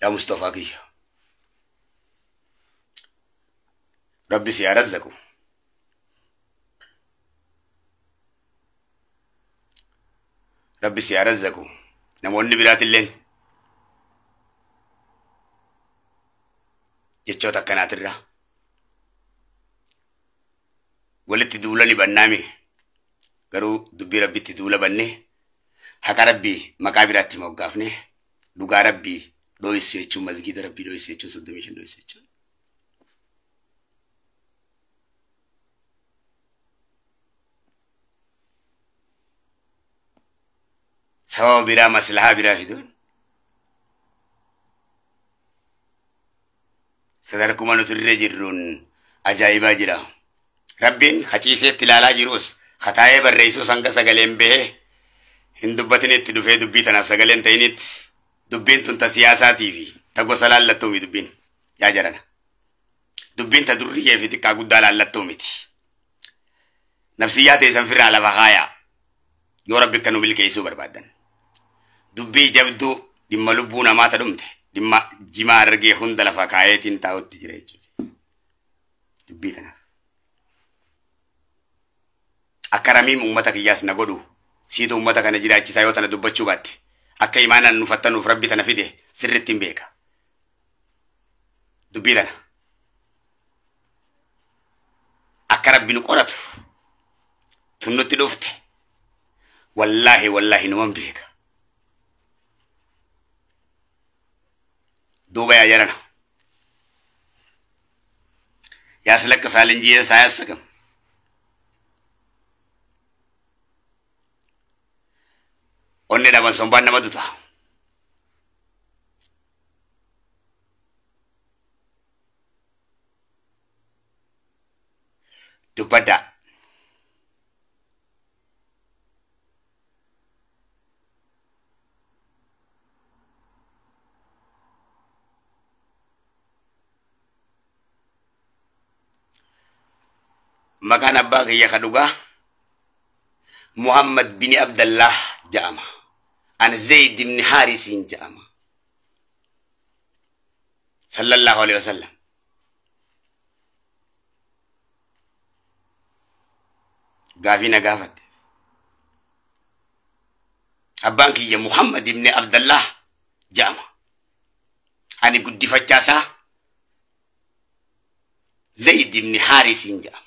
Yaa Mustafaa kiyya. Rabbi si haa razzaqu. Rabbi si haa razzaqu. Namoonni biraatilleen jechoota akkanaatirra walitti duula ni bannaame garuu dubbii rabbitti duula banne haqa rabbii maqaa biraatti moggaafne dhugaa rabbii dho'isu jechuun masgiida rabbii dho'isu jechuun 35 dho'isu jechuun. Sababa biraa maslahaa biraa fiduun sadarkuma nuti irra jirruun ajaa'ibaa jira. Rabbiin haciiseetti ilaalaa jirus hataa'ee barreessuus hanga sagaleen bahee hin dubbatinitti dhufee dubbii tanaaf sagaleen ta'initti dubbiin tun ta siyaasaatii fi ta gosa laallattuu miti dubbiin yaa jarana. Dubbiin ta durriyyee fi xiqqaa guddaa laallattuu miti. Nafsiyyaa teessan firraa lafa haayaa yoo rabbi akka nu milkeessuu barbaadan. Dubbii jabduu dhimma lubbuu namaa ta dhumte dhimma jimaa argee hunda lafa kaayeetiin taa'utti jira jechuudha. Dubbii tanaaf. Akka ramiim uummata kiyyaas na godhu siitu uummata kana jiraachisaa yoo tana dubbachuu baatte akka imaanaan nu fattanuuf rabbi tana fide sirriitti hin beeka. Dubbii tana. Akka rabbi nu qoratu tun nutti dhufte wallaahi wallaahi numan beeka. Duuba yaa jarana. ያስለቅሳል እንጂ አያስቅም። onnee dhaban sombaan nama duta. Dubbaddaa. Maqaan abbaa kiyya ka dhugaa Muhammad bin Abdallah jedhama. Ana Zayd ibn Haarisiin jedhama. Sallallahu alaihi wasallam. Gaafii na gaafatte. Abbaan kiyya Muhammad ibn Abdallah jedhama. Ani guddifachaasaa Zayd ibn Haarisiin jedhama.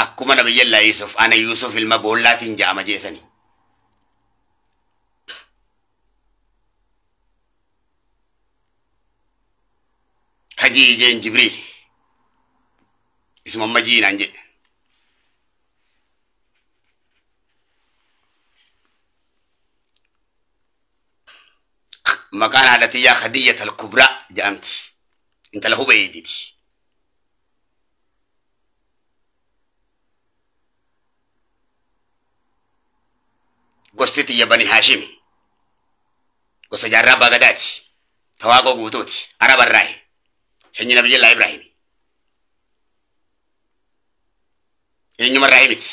Akkuma nabiyyallaa Yusuf ana Yusuf ilma boollaatiin jedhama jeesani. Kajii jeen Jibriil. Isuma amma jiinaan jedhe. Maqaan haadha tiyyaa Khadiijat al-Kubraa jedhamti. Intala Hubaydiiti. Gosti tiyya Bani Haashimi. Gosa jaarraa abbaa gadaati. Tawaaqoo guutuuti. Arabarraayi. Sanyii nabiyyallaa Ibraahimi. Eenyumarraa miti.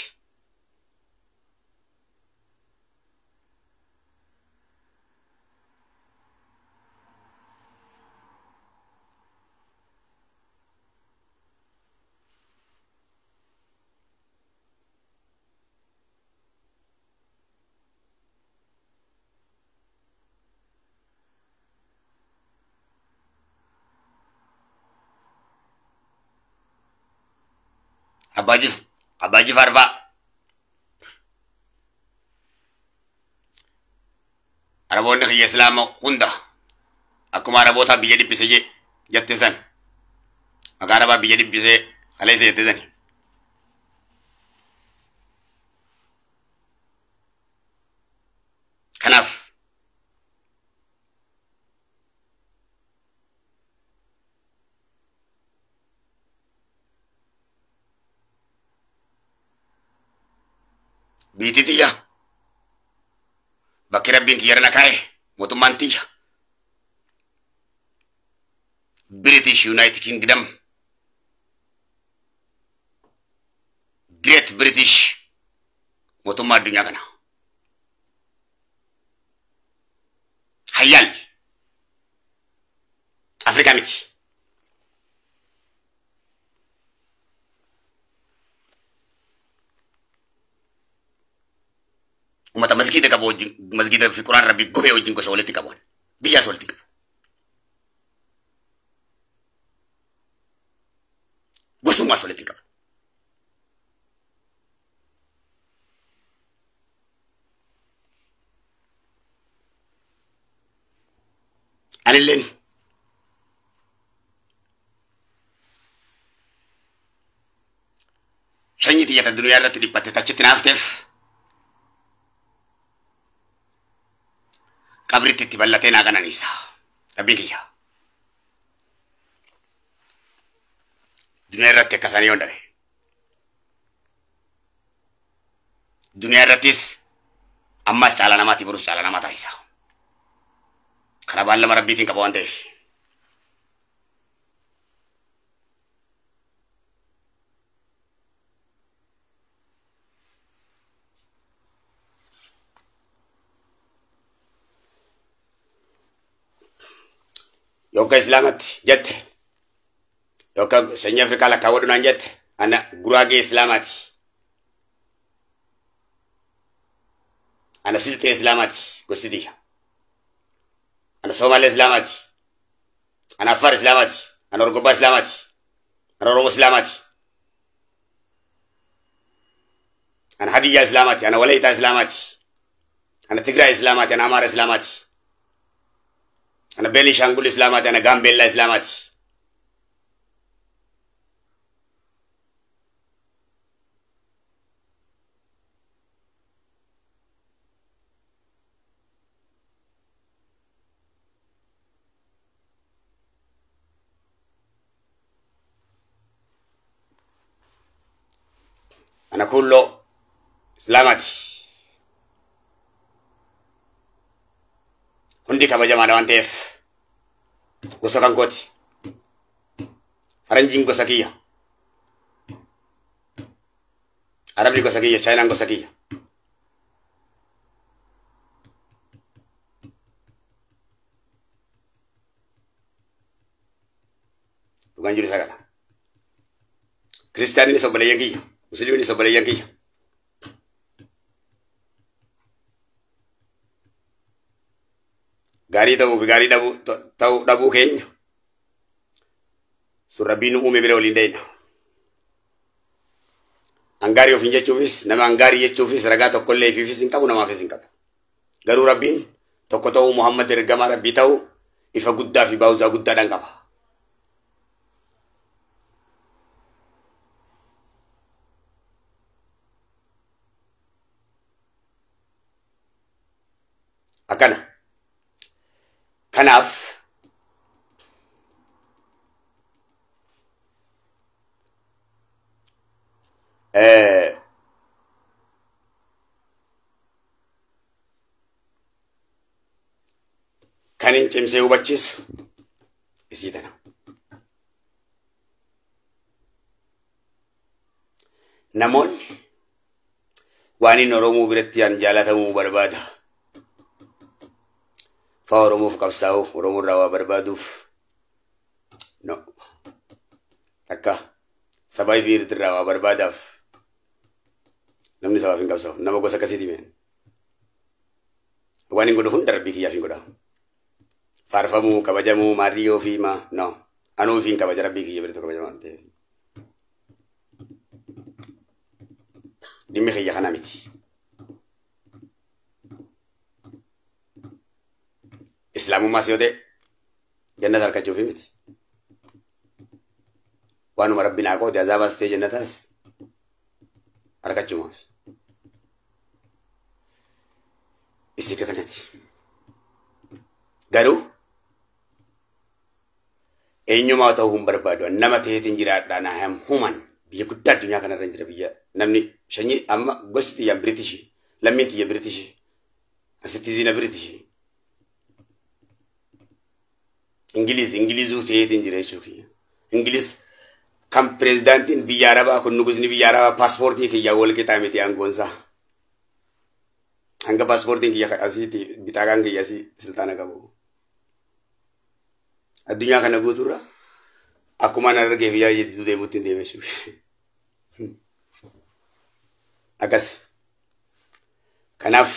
Abbaa Jifaar fa'a. Araboonni kiyya Islaama hunda akkuma Araboota biyya dhiphise jette san. Maqaa Arabaa biyya dhiphisee kaleessa jette sani. Kanaaf biitii tiyya bakki rabbiin kiyya irra na kaa'e mootummaan tiyya British United Kingdom Great British mootummaa addunyaa kana hayyaal Afrikaa miti. Ummata masgiida qabu wajjin masgiida fi Quraan Rabbii gubee wajjin gosa walitti qabu. Biyyaas walitti qabu. Gosummaas walitti qabu. Anilleen sanyii tiyyata duniyaa irratti dhiphatte tachitti naafteef qabritti itti bal'atee naa qananiisa. Rabbiin kiyya. Duniyaa irratti akka isaanii yoon dhabe. Duniyaa irrattis ammas caalaa namaati borus caalaa namaa taasisa. Kana baallama Rabbiitiin qaba waan ta'eef. Yookaan Islaamatti jette yookaan sanyii Afrikaa lakkaawwadhu naan jette ana Guraagee Islaamaati. Ana Silxee Islaamaati gosti tiyya. Ana Somaalee Islaamaati. Ana Affaar Islaamaati. Ana Orgobbaa Islaamaati. Ana Oromoo Islaamaati. Ana Hadiyyaa Islaamaati. Ana Walayitaa Islaamaati. Ana Tigraay Islaamaati. Ana Amaara Islaamaati. Ana Beenishaangul Islaamaati. Ana Gaambeellaa Islaamaati. Ana kulloo Islaamaati. Hundi kabajamaadha waan ta'eef gosa kan kooti. Faranjiin gosa kiyya. Arabni gosa kiyya, Chaayinaan gosa kiyya. Dhugaan jiru isa kana. Kiristaannis obboleeyyan kiyya. Musliimnis obboleeyyan kiyya. Gaarii ta'uu fi gaarii dhabuu ta'uu dhabuu keenya. Sun Rabbiin nu uume bira waliin dayna. Angaarii ofiin jechuufis nama angaarii jechuufis ragaa tokkollee ifiifis hin qabu, namaafis hin qabu. Garuu Rabbiin tokko ta'uu, Muhammad ergamaa Rabbii ta'uu ifa guddaa fi baawuzaa guddaadhaan qaba. Akkana. Kanaaf kan hin cimsee hubachiisu isii tana. Namoonni waan inni Oromoo biratti an jaalatamuu barbaada. Faa Oromoof qabsaa'u, Oromoo irraa waa barbaaduuf. No. Takka sabaa fi irraa waa barbaadaaf. Namni sabaaf hin qabsaa'u. Nama gosa akkasiiti meen. Waan hin godhu hunda Rabbii kiyyaaf hin godha. Faarfamuu, kabajamuu, maarriyoo fi ma no. Anuu fi hin kabaja, Rabbii kiyya biratti kabajamaa waan ta'eef. Dhimmi kiyya kana miti. Islaamummaas yoo ta'e jannata argachuufi miti. Waanuma Rabbi naa qoode azaabaas ta'e jannataas argachuumaaf. Isii kanati. Garuu eenyumaa ta'uu hin barbaadu. Nama ta'eetiin jiraadha. I am human. Biyya guddaa addunyaa kanarra hin jira, biyya namni sanyii amma gosti tiyyaan Biritishii, lammiin tiyya Biritishii, asitti ziina Biritishii. Ingiliz Ingilizuu ta'eetiin jira jechuu kiyya. Ingiliz kan pirezidaantiin biyya Arabaa kun, nugusni biyya Arabaa paaspoortii kiyya wal qixaa miti aangoonsaa. Hanga paaspoortiin kiyya asiitti bitaaqaan kiyya asii siltaana qabu. Addunyaa kana guutuurra akkuma an argeef yaa jidduu deemuutti hin deeme jechuudha. Akkas. Kanaaf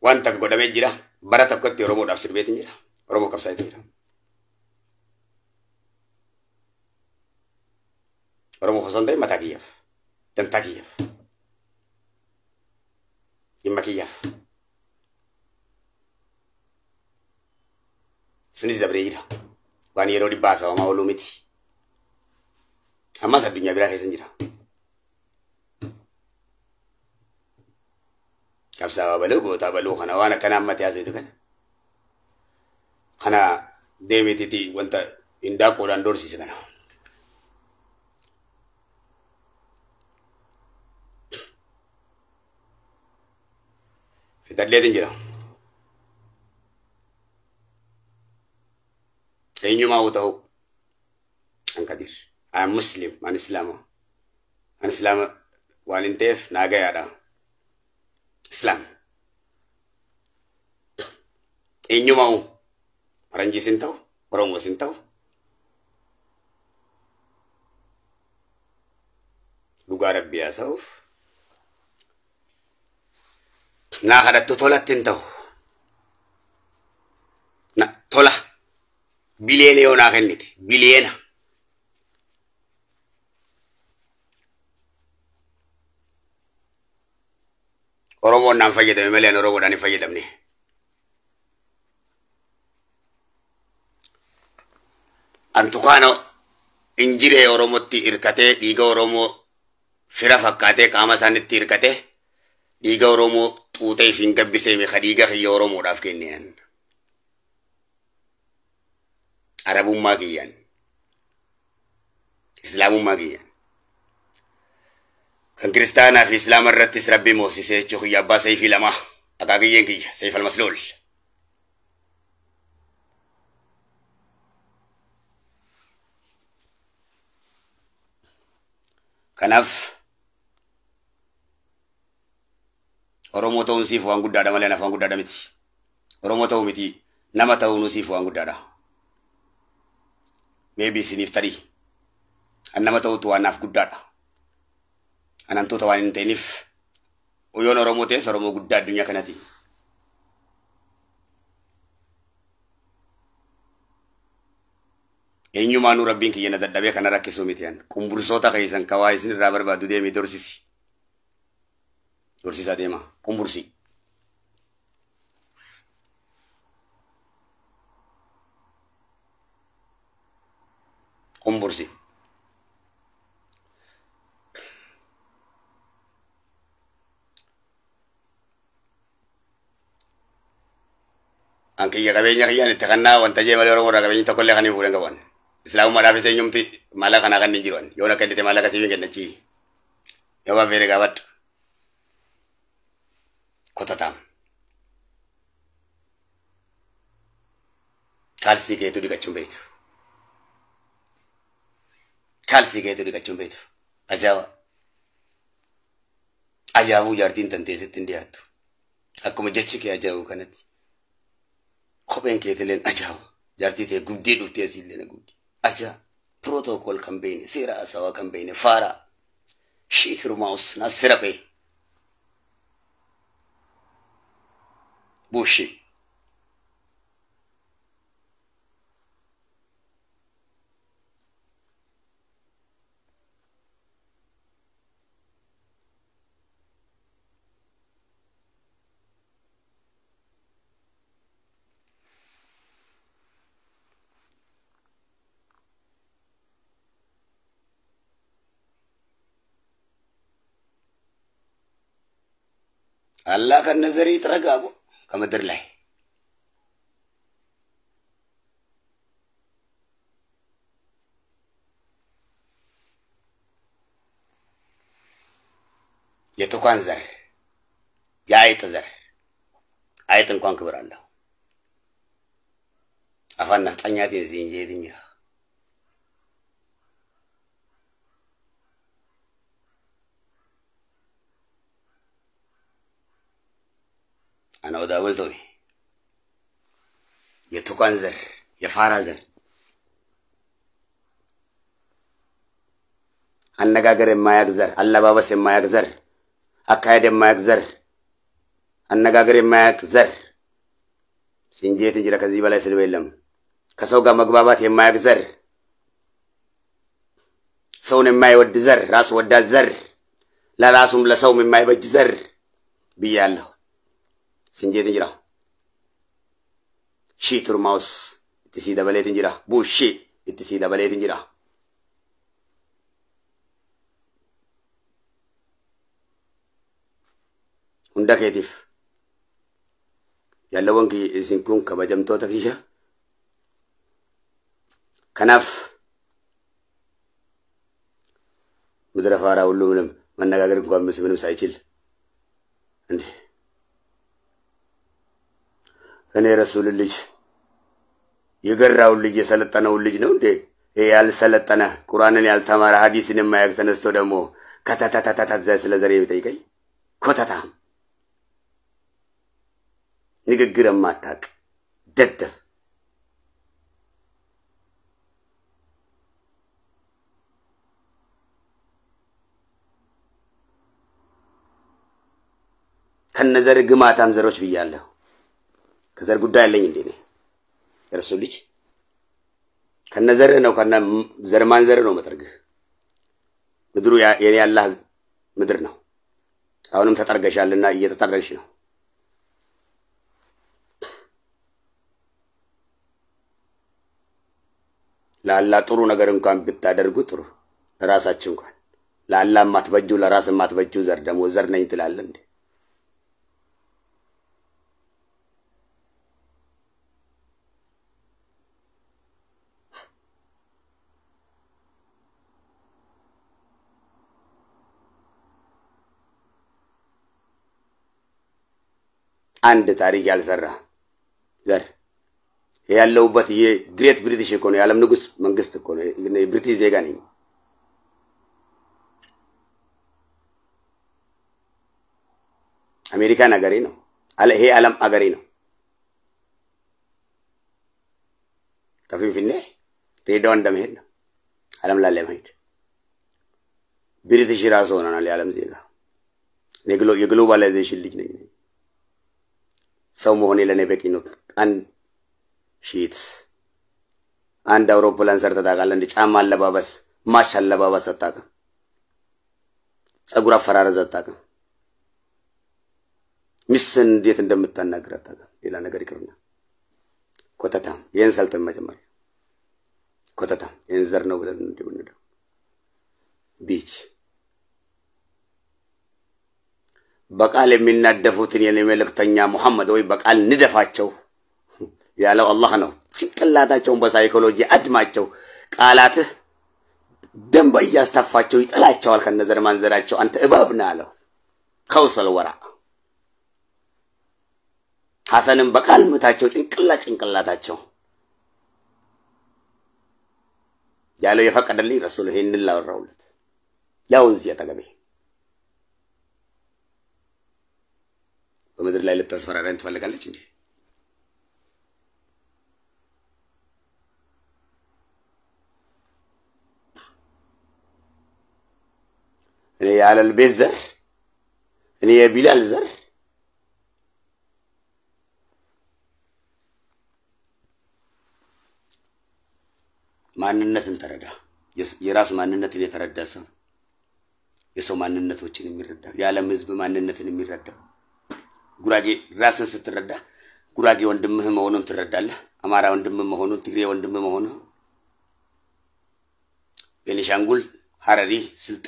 waan takka godhamee jira. Bara tokkotti Oromoodhaaf sirbeetiin jira. Oromoo qabsaa'eetiin jira. Oromoo osoo hin ta'in mataa kiyyaaf, dantaa kiyyaaf, dhimma kiyyaaf. Sunis dabree jira. Waan yeroo dhibbaa haasawamaa ooluu miti. Ammas addunyaa biraa keessa jira. Qabsaa'aa baluu, gootaa baluu kana waan akkana ammatti haasa'etu kana. Kana deemeetiti wanta indaaqoodhaan doorsiise kana. Fixadheetiin jira. Eenyumaa haa ta'u an Kadir. I am Muslim, an Islaama. An Islaama waan hin ta'eef naa gayaadha. Islaam. Eenyumaa faranjiis hin ta'u, Oromoos hin ta'u. Dhugaa Rabbii haasa'uuf naa kadhattu tolatti hin ta'u. Na tola biliyeena yoo naa kennite biliyeena. Oromoon naan fayyadame malee ani Oromoodhaan hin fayyadamne. Antukaana injiree Oromootti hirkatee, dhiiga Oromoo fira fakkaatee qaama isaanitti hirkatee dhiiga Oromoo xuuxee ifiin gabbisee ka dhiiga kiyya Oromoodhaaf kenneen. Arabummaa kiyyaan, Islaamummaa kiyyaan. Kan kiristaanaa fi Islaama irrattis Rabbi moosisee jechuu kiyya abbaa sayfii lama akaakiyyeen kiyya Sayf al-Masluul. Kanaaf Oromoo ta'uun siif waan guddaadha malee anaaf waan guddaadha miti. Oromoo ta'uu miti nama ta'uun siif waan guddaadha. Maybe isiniif tarii. An nama ta'utu waan naaf guddaadha. An hantuuta waan hin ta'iniif yoon Oromoo ta'es Oromoo guddaa addunyaa kanati. Eenyumaanuu Rabbiin kiyya na dadhabee kana rakkisuu miti an. Qumbursoota keessan kawaa isin irraa barbaadu deemii dorsisi. Dorsisaa deema. Qumbursi. Qumbursi. An kiyya qabeenya kiyyaan itti kannaa wanta jee malee Oromoo irraa qabeenyi tokkollee kan hin fuudhan qaban. Islaamummaadhaafis eenyumti maallaqa kanaa kan hin jiru. Yoon akka inni maallaqa siif hin kennachi. Yoo waan feene gaafadhu. Kotataam. Kaalsii keetu dhiqachuun beektu. Kaalsii keetu dhiqachuun beektu. Ajaa'iba. Ajaa'ibuu jaartiin tanteessitti hin dhiyaattu. Akkuma jechi kee ajaa'ibu kanatti. Kopheen keetilleen ajaa'iba. Jaartii ta'e gubdee dhuftee asiillee na gubdi. Ajaa'iba. Pirootokool kan beekne, seera haasawaa kan beekne, faara. Shiitirumaa'us na siraphe. Buushi. አላህ ከነዘር ይጥረጋቡ ከምድር ላይ የትኳን ዘር የአይጥ ዘር አይጥ እንኳን ክብር አለው። አፋን ነፍጠኛት የዚህ እንጂ የትኛ አና ወዳ ወልቶሚ የትኳን ዘር የፋራ ዘር አነጋገር የማያቅ ዘር፣ አለባበስ የማያቅ ዘር፣ አካሄድ የማያቅ ዘር፣ አነጋገር የማያቅ ዘር ሲንጄት እንጂ ከዚህ በላይ ስድብ የለም። ከሰው ጋር መግባባት የማያቅ ዘር፣ ሰውን የማይወድ ዘር፣ ራስ ወዳድ ዘር፣ ለራሱም ለሰውም የማይበጅ ዘር ብያለሁ። ሲንጄት እንጅራ ሺ ቱርማውስ itti dabaleet እንጅራ ቡሺ itti dabaleet እንጅራ hunda keetiif jaalawwan isin kun kabajamtoota kiyya. Kanaaf ምድረ ፋራ ሁሉ ምንም መነጋገር እንኳን ምንም ሳይችል እንዴ እኔ ረሱል ልጅ የገራውን ልጅ የሰለጠነውን ልጅ ነው እንዴ ያልሰለጠነ ቁርአንን ያልተማረ ሐዲስን የማያውቅ ተነስቶ ደግሞ ከተተተተተ ስለ ዘር የሚጠይቀኝ ኮተታ ንግግር የማታውቅ ደደብ ከነዘር ግማታም ዘሮች ብያለሁ። ከዘር ጉዳይ አለኝ እንዴ ነው የረሱል ልጅ ከነዘር ነው ከነ ዘር ማንዘር ነው መጠርግህ። ምድሩ የኔ ያላህ ምድር ነው። አሁንም ተጠርገሻልና እየተጠረግሽ ነው። ለአላህ ጥሩ ነገር እንኳን ብታደርጉ ጥሩ ለራሳችሁ እንኳን ለአላህ ማትበጁ ለራስ ማትበጁ ዘር ደግሞ ዘር ነኝ ትላለህ እንዴ? አንድ ታሪክ ያልሰራ ዘር ያለሁበት የ Great British እኮ ነው። የዓለም ንጉስ መንግስት እኮ ነው። የብሪቲሽ ዜጋ ነኝ። አሜሪካን አገሬ ነው። ይሄ ዓለም አገሬ ነው። ከፊንፊኔ ድሬዳዋ እንደመሄድ ነው። ዓለም ላይ ለመሄድ ብሪቲሽ ራሱ ሆነናል። የዓለም ዜጋ የ globalization ልጅ ነኝ። ሰው መሆኔ ለእኔ በቂ ነው። አንድ ሺት አንድ አውሮፕላን ሰርተህ ታውቃለህ? እንደ ጫማ አለባበስ፣ ማሽ አለባበስ አታውቅም። ፀጉር አፈራረዝ አታውቅም። ሚስትን እንዴት እንደምታናግር አታውቅም። ሌላ ነገር ይቅርና ኮተታም ይህን ሰልጥን መጀመሪያ ኮተታም ይህን ዘር ነው ብለን እንደምንለው ቢች በቃል የሚናደፉትን የኔ መልእክተኛ ሙሐመድ ወይ በቃል ንደፋቸው ያለው አላህ ነው። ጭንቅላታቸውን በሳይኮሎጂ አድማቸው። ቃላትህ ደንበ እያስተፋቸው ይጥላቸዋል ከነዘር ማንዘራቸው። አንተ እባብ ነህ አለው። ከውሰል ወራ ሐሰንም በቃል ምታቸው ጭንቅላት ጭንቅላታቸው ያለው የፈቀደልኝ ረሱል ይሄንን ላወራሁለት ያው እዚህ አጠገቤ በምድር ላይ ልታስፈራራኝ ትፈልጋለች እንዴ? እኔ የአለል ቤት ዘር፣ እኔ የቢላል ዘር ማንነትን ተረዳ። የራስ ማንነትን የተረዳ ሰው የሰው ማንነቶችን የሚረዳ የዓለም ሕዝብ ማንነትን የሚረዳ ጉራጌ ራስን ስትረዳ ጉራጌ ወንድምህ መሆኑን ትረዳለህ። አማራ ወንድምህ መሆኑን፣ ትግሬ ወንድምህ መሆኑን፣ ቤኒሻንጉል፣ ሐረሪ፣ ስልጤ፣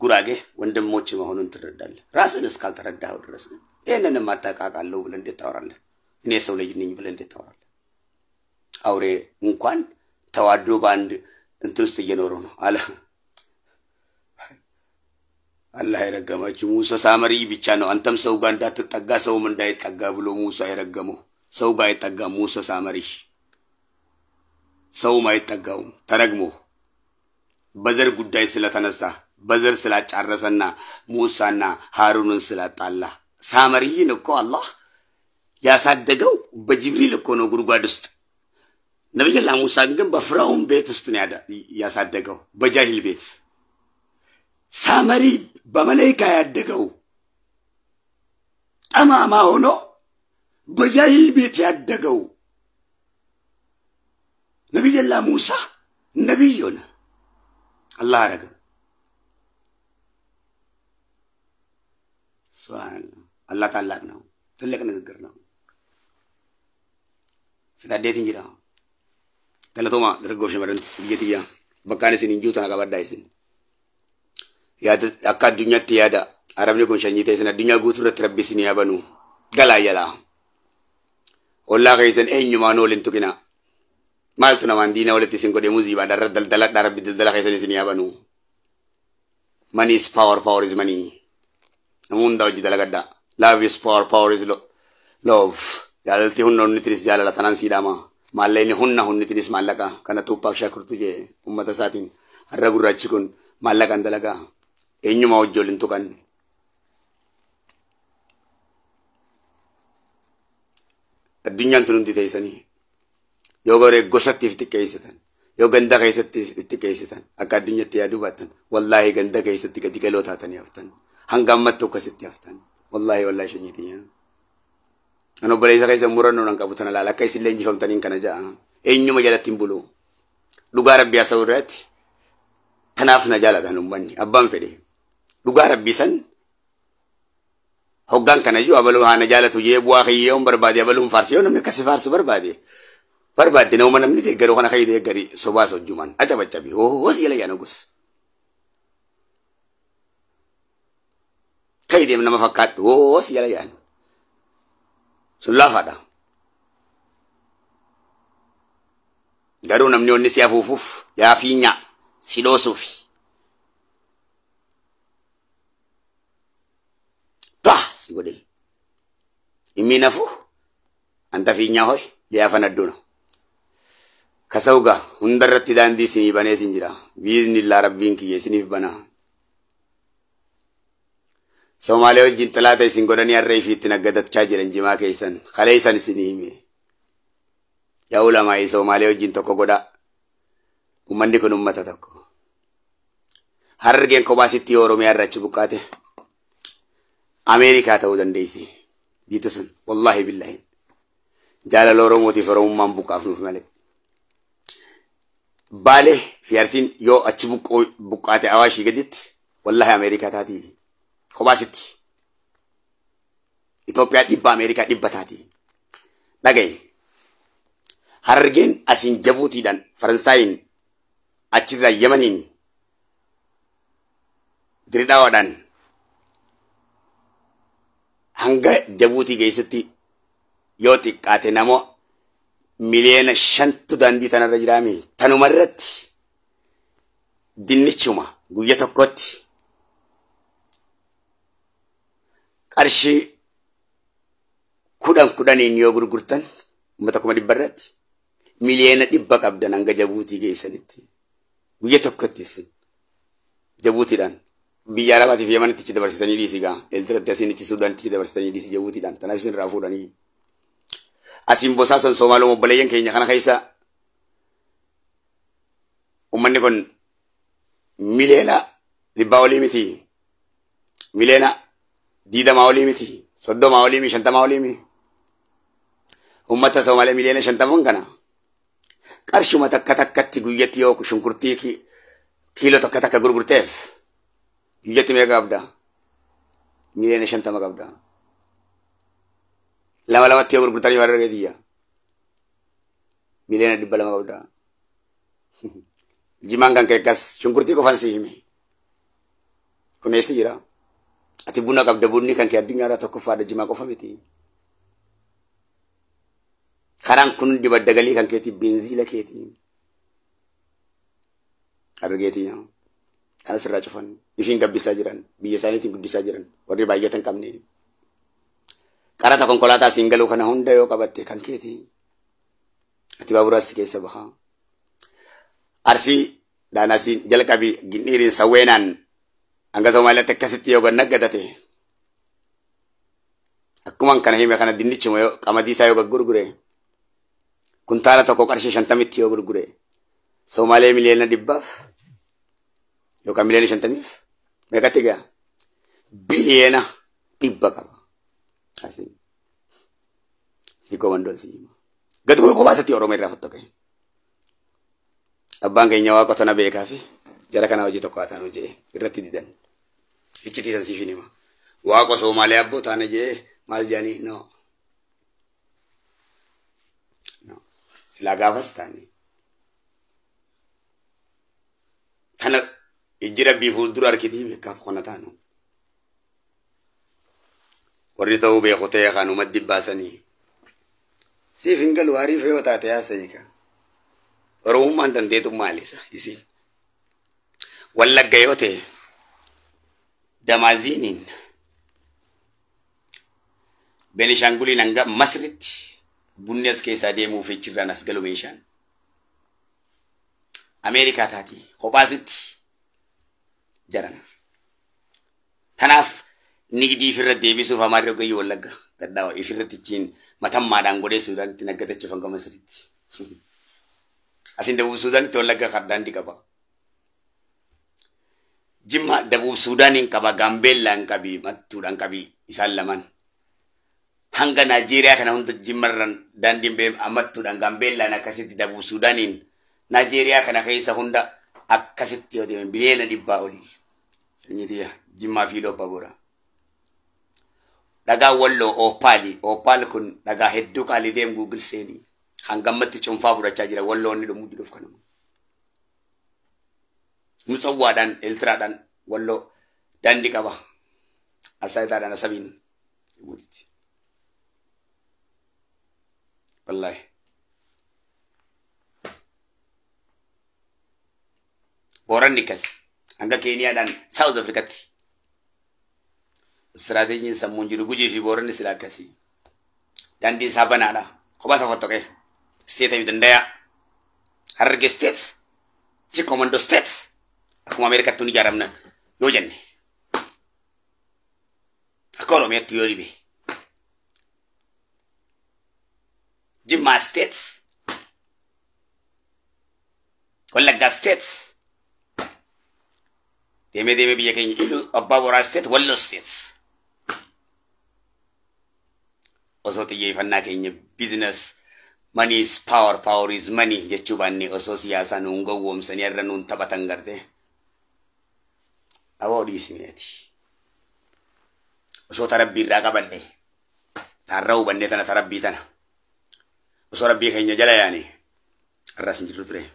ጉራጌ ወንድሞች መሆኑን ትረዳለህ። ራስን እስካልተረዳኸው ድረስ ግን ይህንንም አታውቃለሁ ብለህ እንዴት ታወራለህ? እኔ ሰው ልጅ ነኝ ብለህ እንዴት ታወራለህ? አውሬ እንኳን ተዋዶ በአንድ እንትን ውስጥ እየኖሩ ነው አለ። አላህ የረገማችሁ ሙሳ ሳመሪ ብቻ ነው። አንተም ሰው ጋር እንዳትጠጋ ሰውም እንዳይጠጋ ብሎ ሙሳ የረገመው ሰው ጋር አይጠጋ ሙሳ ሳመሪ፣ ሰውም አይጠጋውም። ተረግሞ በዘር ጉዳይ ስለተነሳ በዘር ስላጫረሰና ሙሳና ሃሩንን ስላጣላ ሳመሪይን እኮ አላህ ያሳደገው በጅብሪል እኮ ነው ጉድጓድ ውስጥ። ነቢዩላህ ሙሳን ግን በፍርዓውን ቤት ውስጥ ነው ያሳደገው፣ በጃሂል ቤት። ሳመሪ በመላይካ ያደገው ጠማማ ሆኖ በጃሂል ቤት ያደገው ነቢዩላህ ሙሳ ነቢይ ሆነ። አላህ አረገው። ሱብሃንአላህ። አላህ ታላቅ ነው። ትልቅ ንግግር ነው። Fitaddeetiin jira. Galatooma dargaggoo shamarran biyya tiyyaa bakkaan isin hin jiru tana qabadhaa isin. Yaada akka addunyaatti yaada arabni kun sanyii ta'e isin addunyaa guutuu irratti rabbi isin haa banu galaa jalaa. Ollaa keessan eenyumaan waliin tuqina. Maaltu namaan diina walitti isin godhe muuziibaa dharra daldaladhaa rabbi daldala keessan isin haa banu. Money is power, power is money. Nama hundaa hojii dalagadhaa. Love is power, power is love. Jaalalti humna hunnitinis jaalala tanaan siidhama. Maallaqni humna hunnitinis maallaqa. Kana Tuuppaak Shakurtu jee uummata isaatiin har'a gurraachi kun maallaqaan dalagaa. Eenyumaa hojii waliin tuqan. Addunyaan tun hundi teessanii yoo garee gosatti if xiqqeessitan yoo ganda keessatti if xiqqeessitan akka addunyaatti yaaduu baattan wallaahi ganda keessatti gadi galoo taatanii haftan hanga ammatti akkasitti haftan wallaahi wallaahi shanyitii. An obboleessa keessa murannoo nan qabu tana laala akka isin leenjifamtaniin kana ja'a eenyuma jalatti hin bulu dhugaa rabbii haasa'u irratti kanaaf na jaalatan uummanni abbaan fedhe dhugaa rabbii san hoggaan kana iyyuu abaluu haa na jaalatu jee bu'aa kiyyoon barbaade abaluun faarsi yoo namni akkasi faarsu barbaade barbaadde nama namni deeggaru kana kayyi deeggari sobaas hojjumaan acabacabi hoos jala yaa nugus kayyi deem nama fakkaadhu hoos jala yaan sun laafaadha. Garuu namni onni si afuufuuf yaa fiinyaa si dhoosuufi. Taa si godhe የሚነፉ አንተ ፊኛ ሆይ ሊያፈነዱ ነው። ከሰው ጋር hundarratti daandii isinii baneetin jira. Biiznillaa rabbiin kiyya isiniif bana. Somaalee wajjin xilaata isin godhanii harree fi itti naggadachaa jiran jimaa keessan kaleessan isinii hime. Yaa ulamaa'ii Somaalee wajjin tokko godhaa. Uummanni kun uummata tokko. Harargeen kophaasitti yoo Oromiyaa irra achi buqqaate Ameerikaa ta'uu dandeessi. Biitu sun wallaahi billaahi. Jaalala Oromootiif Oromummaan buqqaaf nuuf malee. Baalee fi Arsiin yoo achi buqqaate Awaashii gaditti wallaahi Ameerikaa taati. Kophaasitti. Itoophiyaa 100 Ameerikaa 100 taati. Dhagaye. Harargeen asiin Jabuutiidhaan Faransaayiin achirraa Yemeniin Diridhaawaadhaan hanga Jabuutii geessutti yoo xiqqaate nama miliyoona 5tu daandii tanarra jiraame tanuma irratti dinnichuma guyya tokkotti qarshii 10 10n yoo gurgurtan uummata 100,000 irratti miliyoona 100 qabdan hanga Jabuutii geessanitti guyya tokkotti isin Jabuutiidhaan biyya Arabaatiif Yemenitti ichi dabarsitanii dhiisi gaa Eeltiratti asiin ichi Suudaanitti ichi dabarsitanii dhiisi Jabuutiidhaan tanaaf isin irraa fuudhanii asiin bosaason Soomaaloo obboleeyyan keenya kana keessa uummanni kun miliyoona 100 olii miti, miliyoona 20 olii miti, 30 olii miti, 50 olii miti. Uummata Somaalee miliyoona 50 kana qarshuma takka takkatti guyyatti yoo shunkurtii kiiloo tokko takka gurgurteef guyyatti meeqa qabda? Miliyoona 50 qabda. Lama lamatti yoo gurgurtanii warra argatiyya. Miliyoona 200 qabda. Jimaan kan keekkas shunkurtii qofan si hime. Kun eessa jira? Ati buna qabda, bunni kan kee addunyaarraa tokkoffaadha, jimaa qofa miti. Karaan kun dibadda galii kan keetii benziila keetii. Argeetii kana sirraa cufan ifiin gabbisaa jiran biyya isaaniitiin guddisaa jiran warri baay'atan qabne. Qarata konkolaataa siin galuu kana hunda yoo qabatte kan keetii. Ati baaburaas keessa baha. Arsii dhaanasiin jalqabii gindhiiriin sawweenaan hanga Somaaliyaatti akkasitti yoo naggadate akkuma kana hime kana dinnichuma yoo qamadii isaa yoo gurgure kuntaala tokko qarshii 50tti yoo gurgure Somaalee miliyoona 100f yookaan miliyoona 50f meeqatti ga'a? Biliyoona 100 qaba. Asiin si komandoon si hima. Gadi bu'ee kophaa isaatti Oromoo irraa fottoqe. Abbaan keenya waaqa tana beekaa fi jara kana hojii tokko haa taanu jedhee irratti didan. Iccitii san siif hin hima. Waaqa Somaalee abboo taane jedhee maal jedhanii no. No. Silaa gaafas taane. Kana ijji rabbii fuuldura harkitii beekaaf qonna taanu. Warri ta'uu beeku ta'e kanumatti baasanii. Siif hin galu hariif yoo taate haasa'ika. Oromummaan dandeetu maali isa isiin? Wallagga yoo ta'e Damaaziiniin Beenishaanguliin hanga Masritti bunni as keessaa deemuu fi achirraan as galu meeshaan. Ameerikaa taati kophaasitti jarana. Kanaaf nigdii ifirra deebisuuf amaarri ogeeyyii Wallagga gadhaawa ifirratti ittiin matammaadhaan godhee Suudaanitti naggadachuuf hanga Masritti. Asin Dabub Suudaanitti Wallagga daandii qaba. Jimma Dabub Suudaaniin qaba, Gaambeellaan qabi, Mattuudhaan qabi isaan lamaan. Hanga Naajeeriyaa kana hunda Jimmarraan daandiin ba'ee Mattuudhaan Gaambeellaan akkasitti Dabub Suudaaniin Naajeeriyaa kana keessa hunda akkasitti yoo deeman biliyoona 100 olii. Sanyii Jimmaa fi Lobba Bora. Dhagaa Walloo Oopaali. Oopaal kun dhagaa hedduu qaalii deemu Google seenii. Hangammatti cuunfaa fudhachaa jira Walloo inni dhumuu jiruuf kanuma. Mutsawwaadhaan Eeltiraadhaan Walloo daandii qaba. Asaayitaadhaan Asabiin. Wallaahi. Booranni akkas hanga Keeniyaadhaan Saawuz Afrikaatti. Istiraateejiin sammuun jiru Gujii fi Booranni sila akkasii. Daandiin isaa banaadha. Kophaa isaa fottoqee. State danda'a. Hararge state. Si commando state. Akkuma Ameerikaatti ni ijaaramna yoo jenne. Akka Oromiyaatti yoo dhibe. Jimmaa state. Wallaggaa state. Deemee deemee biyya keenya Iluu Abbaa Boraa state, Walloo state. Osoo xiyyeeffannaa keenya business, money is power, power is money jechuu baanne, osoo siyaasaa nuun gowwoomsanii irra nuun taphatan garte. Aboo dhiisimeeti. Osoo tarabbii irraa qabanne, taarraa hubannee tana tarabbii tana. Osoo rabbii keenya jala yaane irraas hin jirru ture.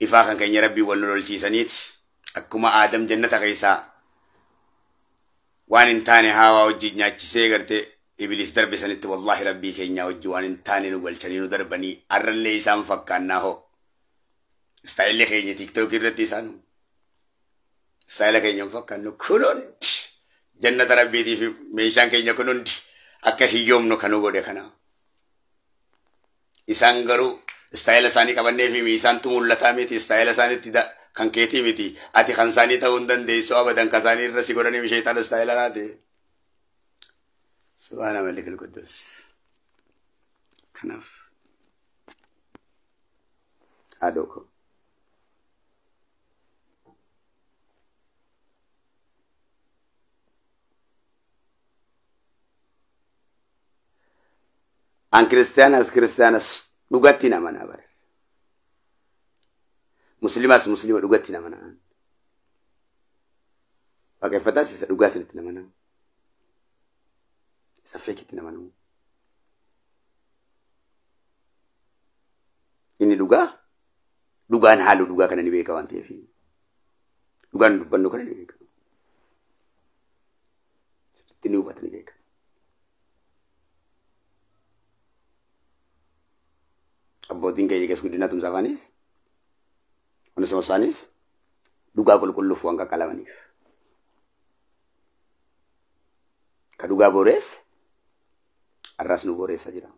Ifaa kan keenya rabbii wal nu lolchiisaniiti. Akkuma Aadam jannata keessaa waan hin taane haawaa wajjin nyaachisee gartee Iblis darbe sanitti, wallahi rabbii keenya wajji waan hin taane nu galchanii nu darbanii arrallee isaan fakkaannaa hoo. Style keenya TikTok irratti isaan style keenya hin fakkaannu. Kun hundi jannata rabbiitii fi meeshaan keenya kun hundi akka hiyyoomnu kan nu godhe kana. Isaan garuu style isaanii qabannee fi isaantu mul'ataa miti, style isaaniitti kan keetii miti, ati kan isaanii ta'uu hin dandeessu abadan, kan isaanii irra si godhanii sheexaan style taate. Subhaana Malik al-Quddus. Kanaaf haadhoo koo. An kiristiyaanas kiristiyaanas dhugatti namana bare. Musliimas musliima dhugatti namana. Waaqeffataas isa dhugaa sanitti namana. Isa feekitti namanu. Inni dhugaa dhugaan haaluu dhugaa kana ni beeka waan ta'eef. Dhugaan dubbannu kana ni beeka. Sirriitti ni hubata, ni beeka. Abbootiin keenya keessa guddinaa tumsaa faanis kunis isaanis dhugaa qulqulluuf waan qaqqalamaniif. Ka dhugaa boreesse har'as nu boreessa jira.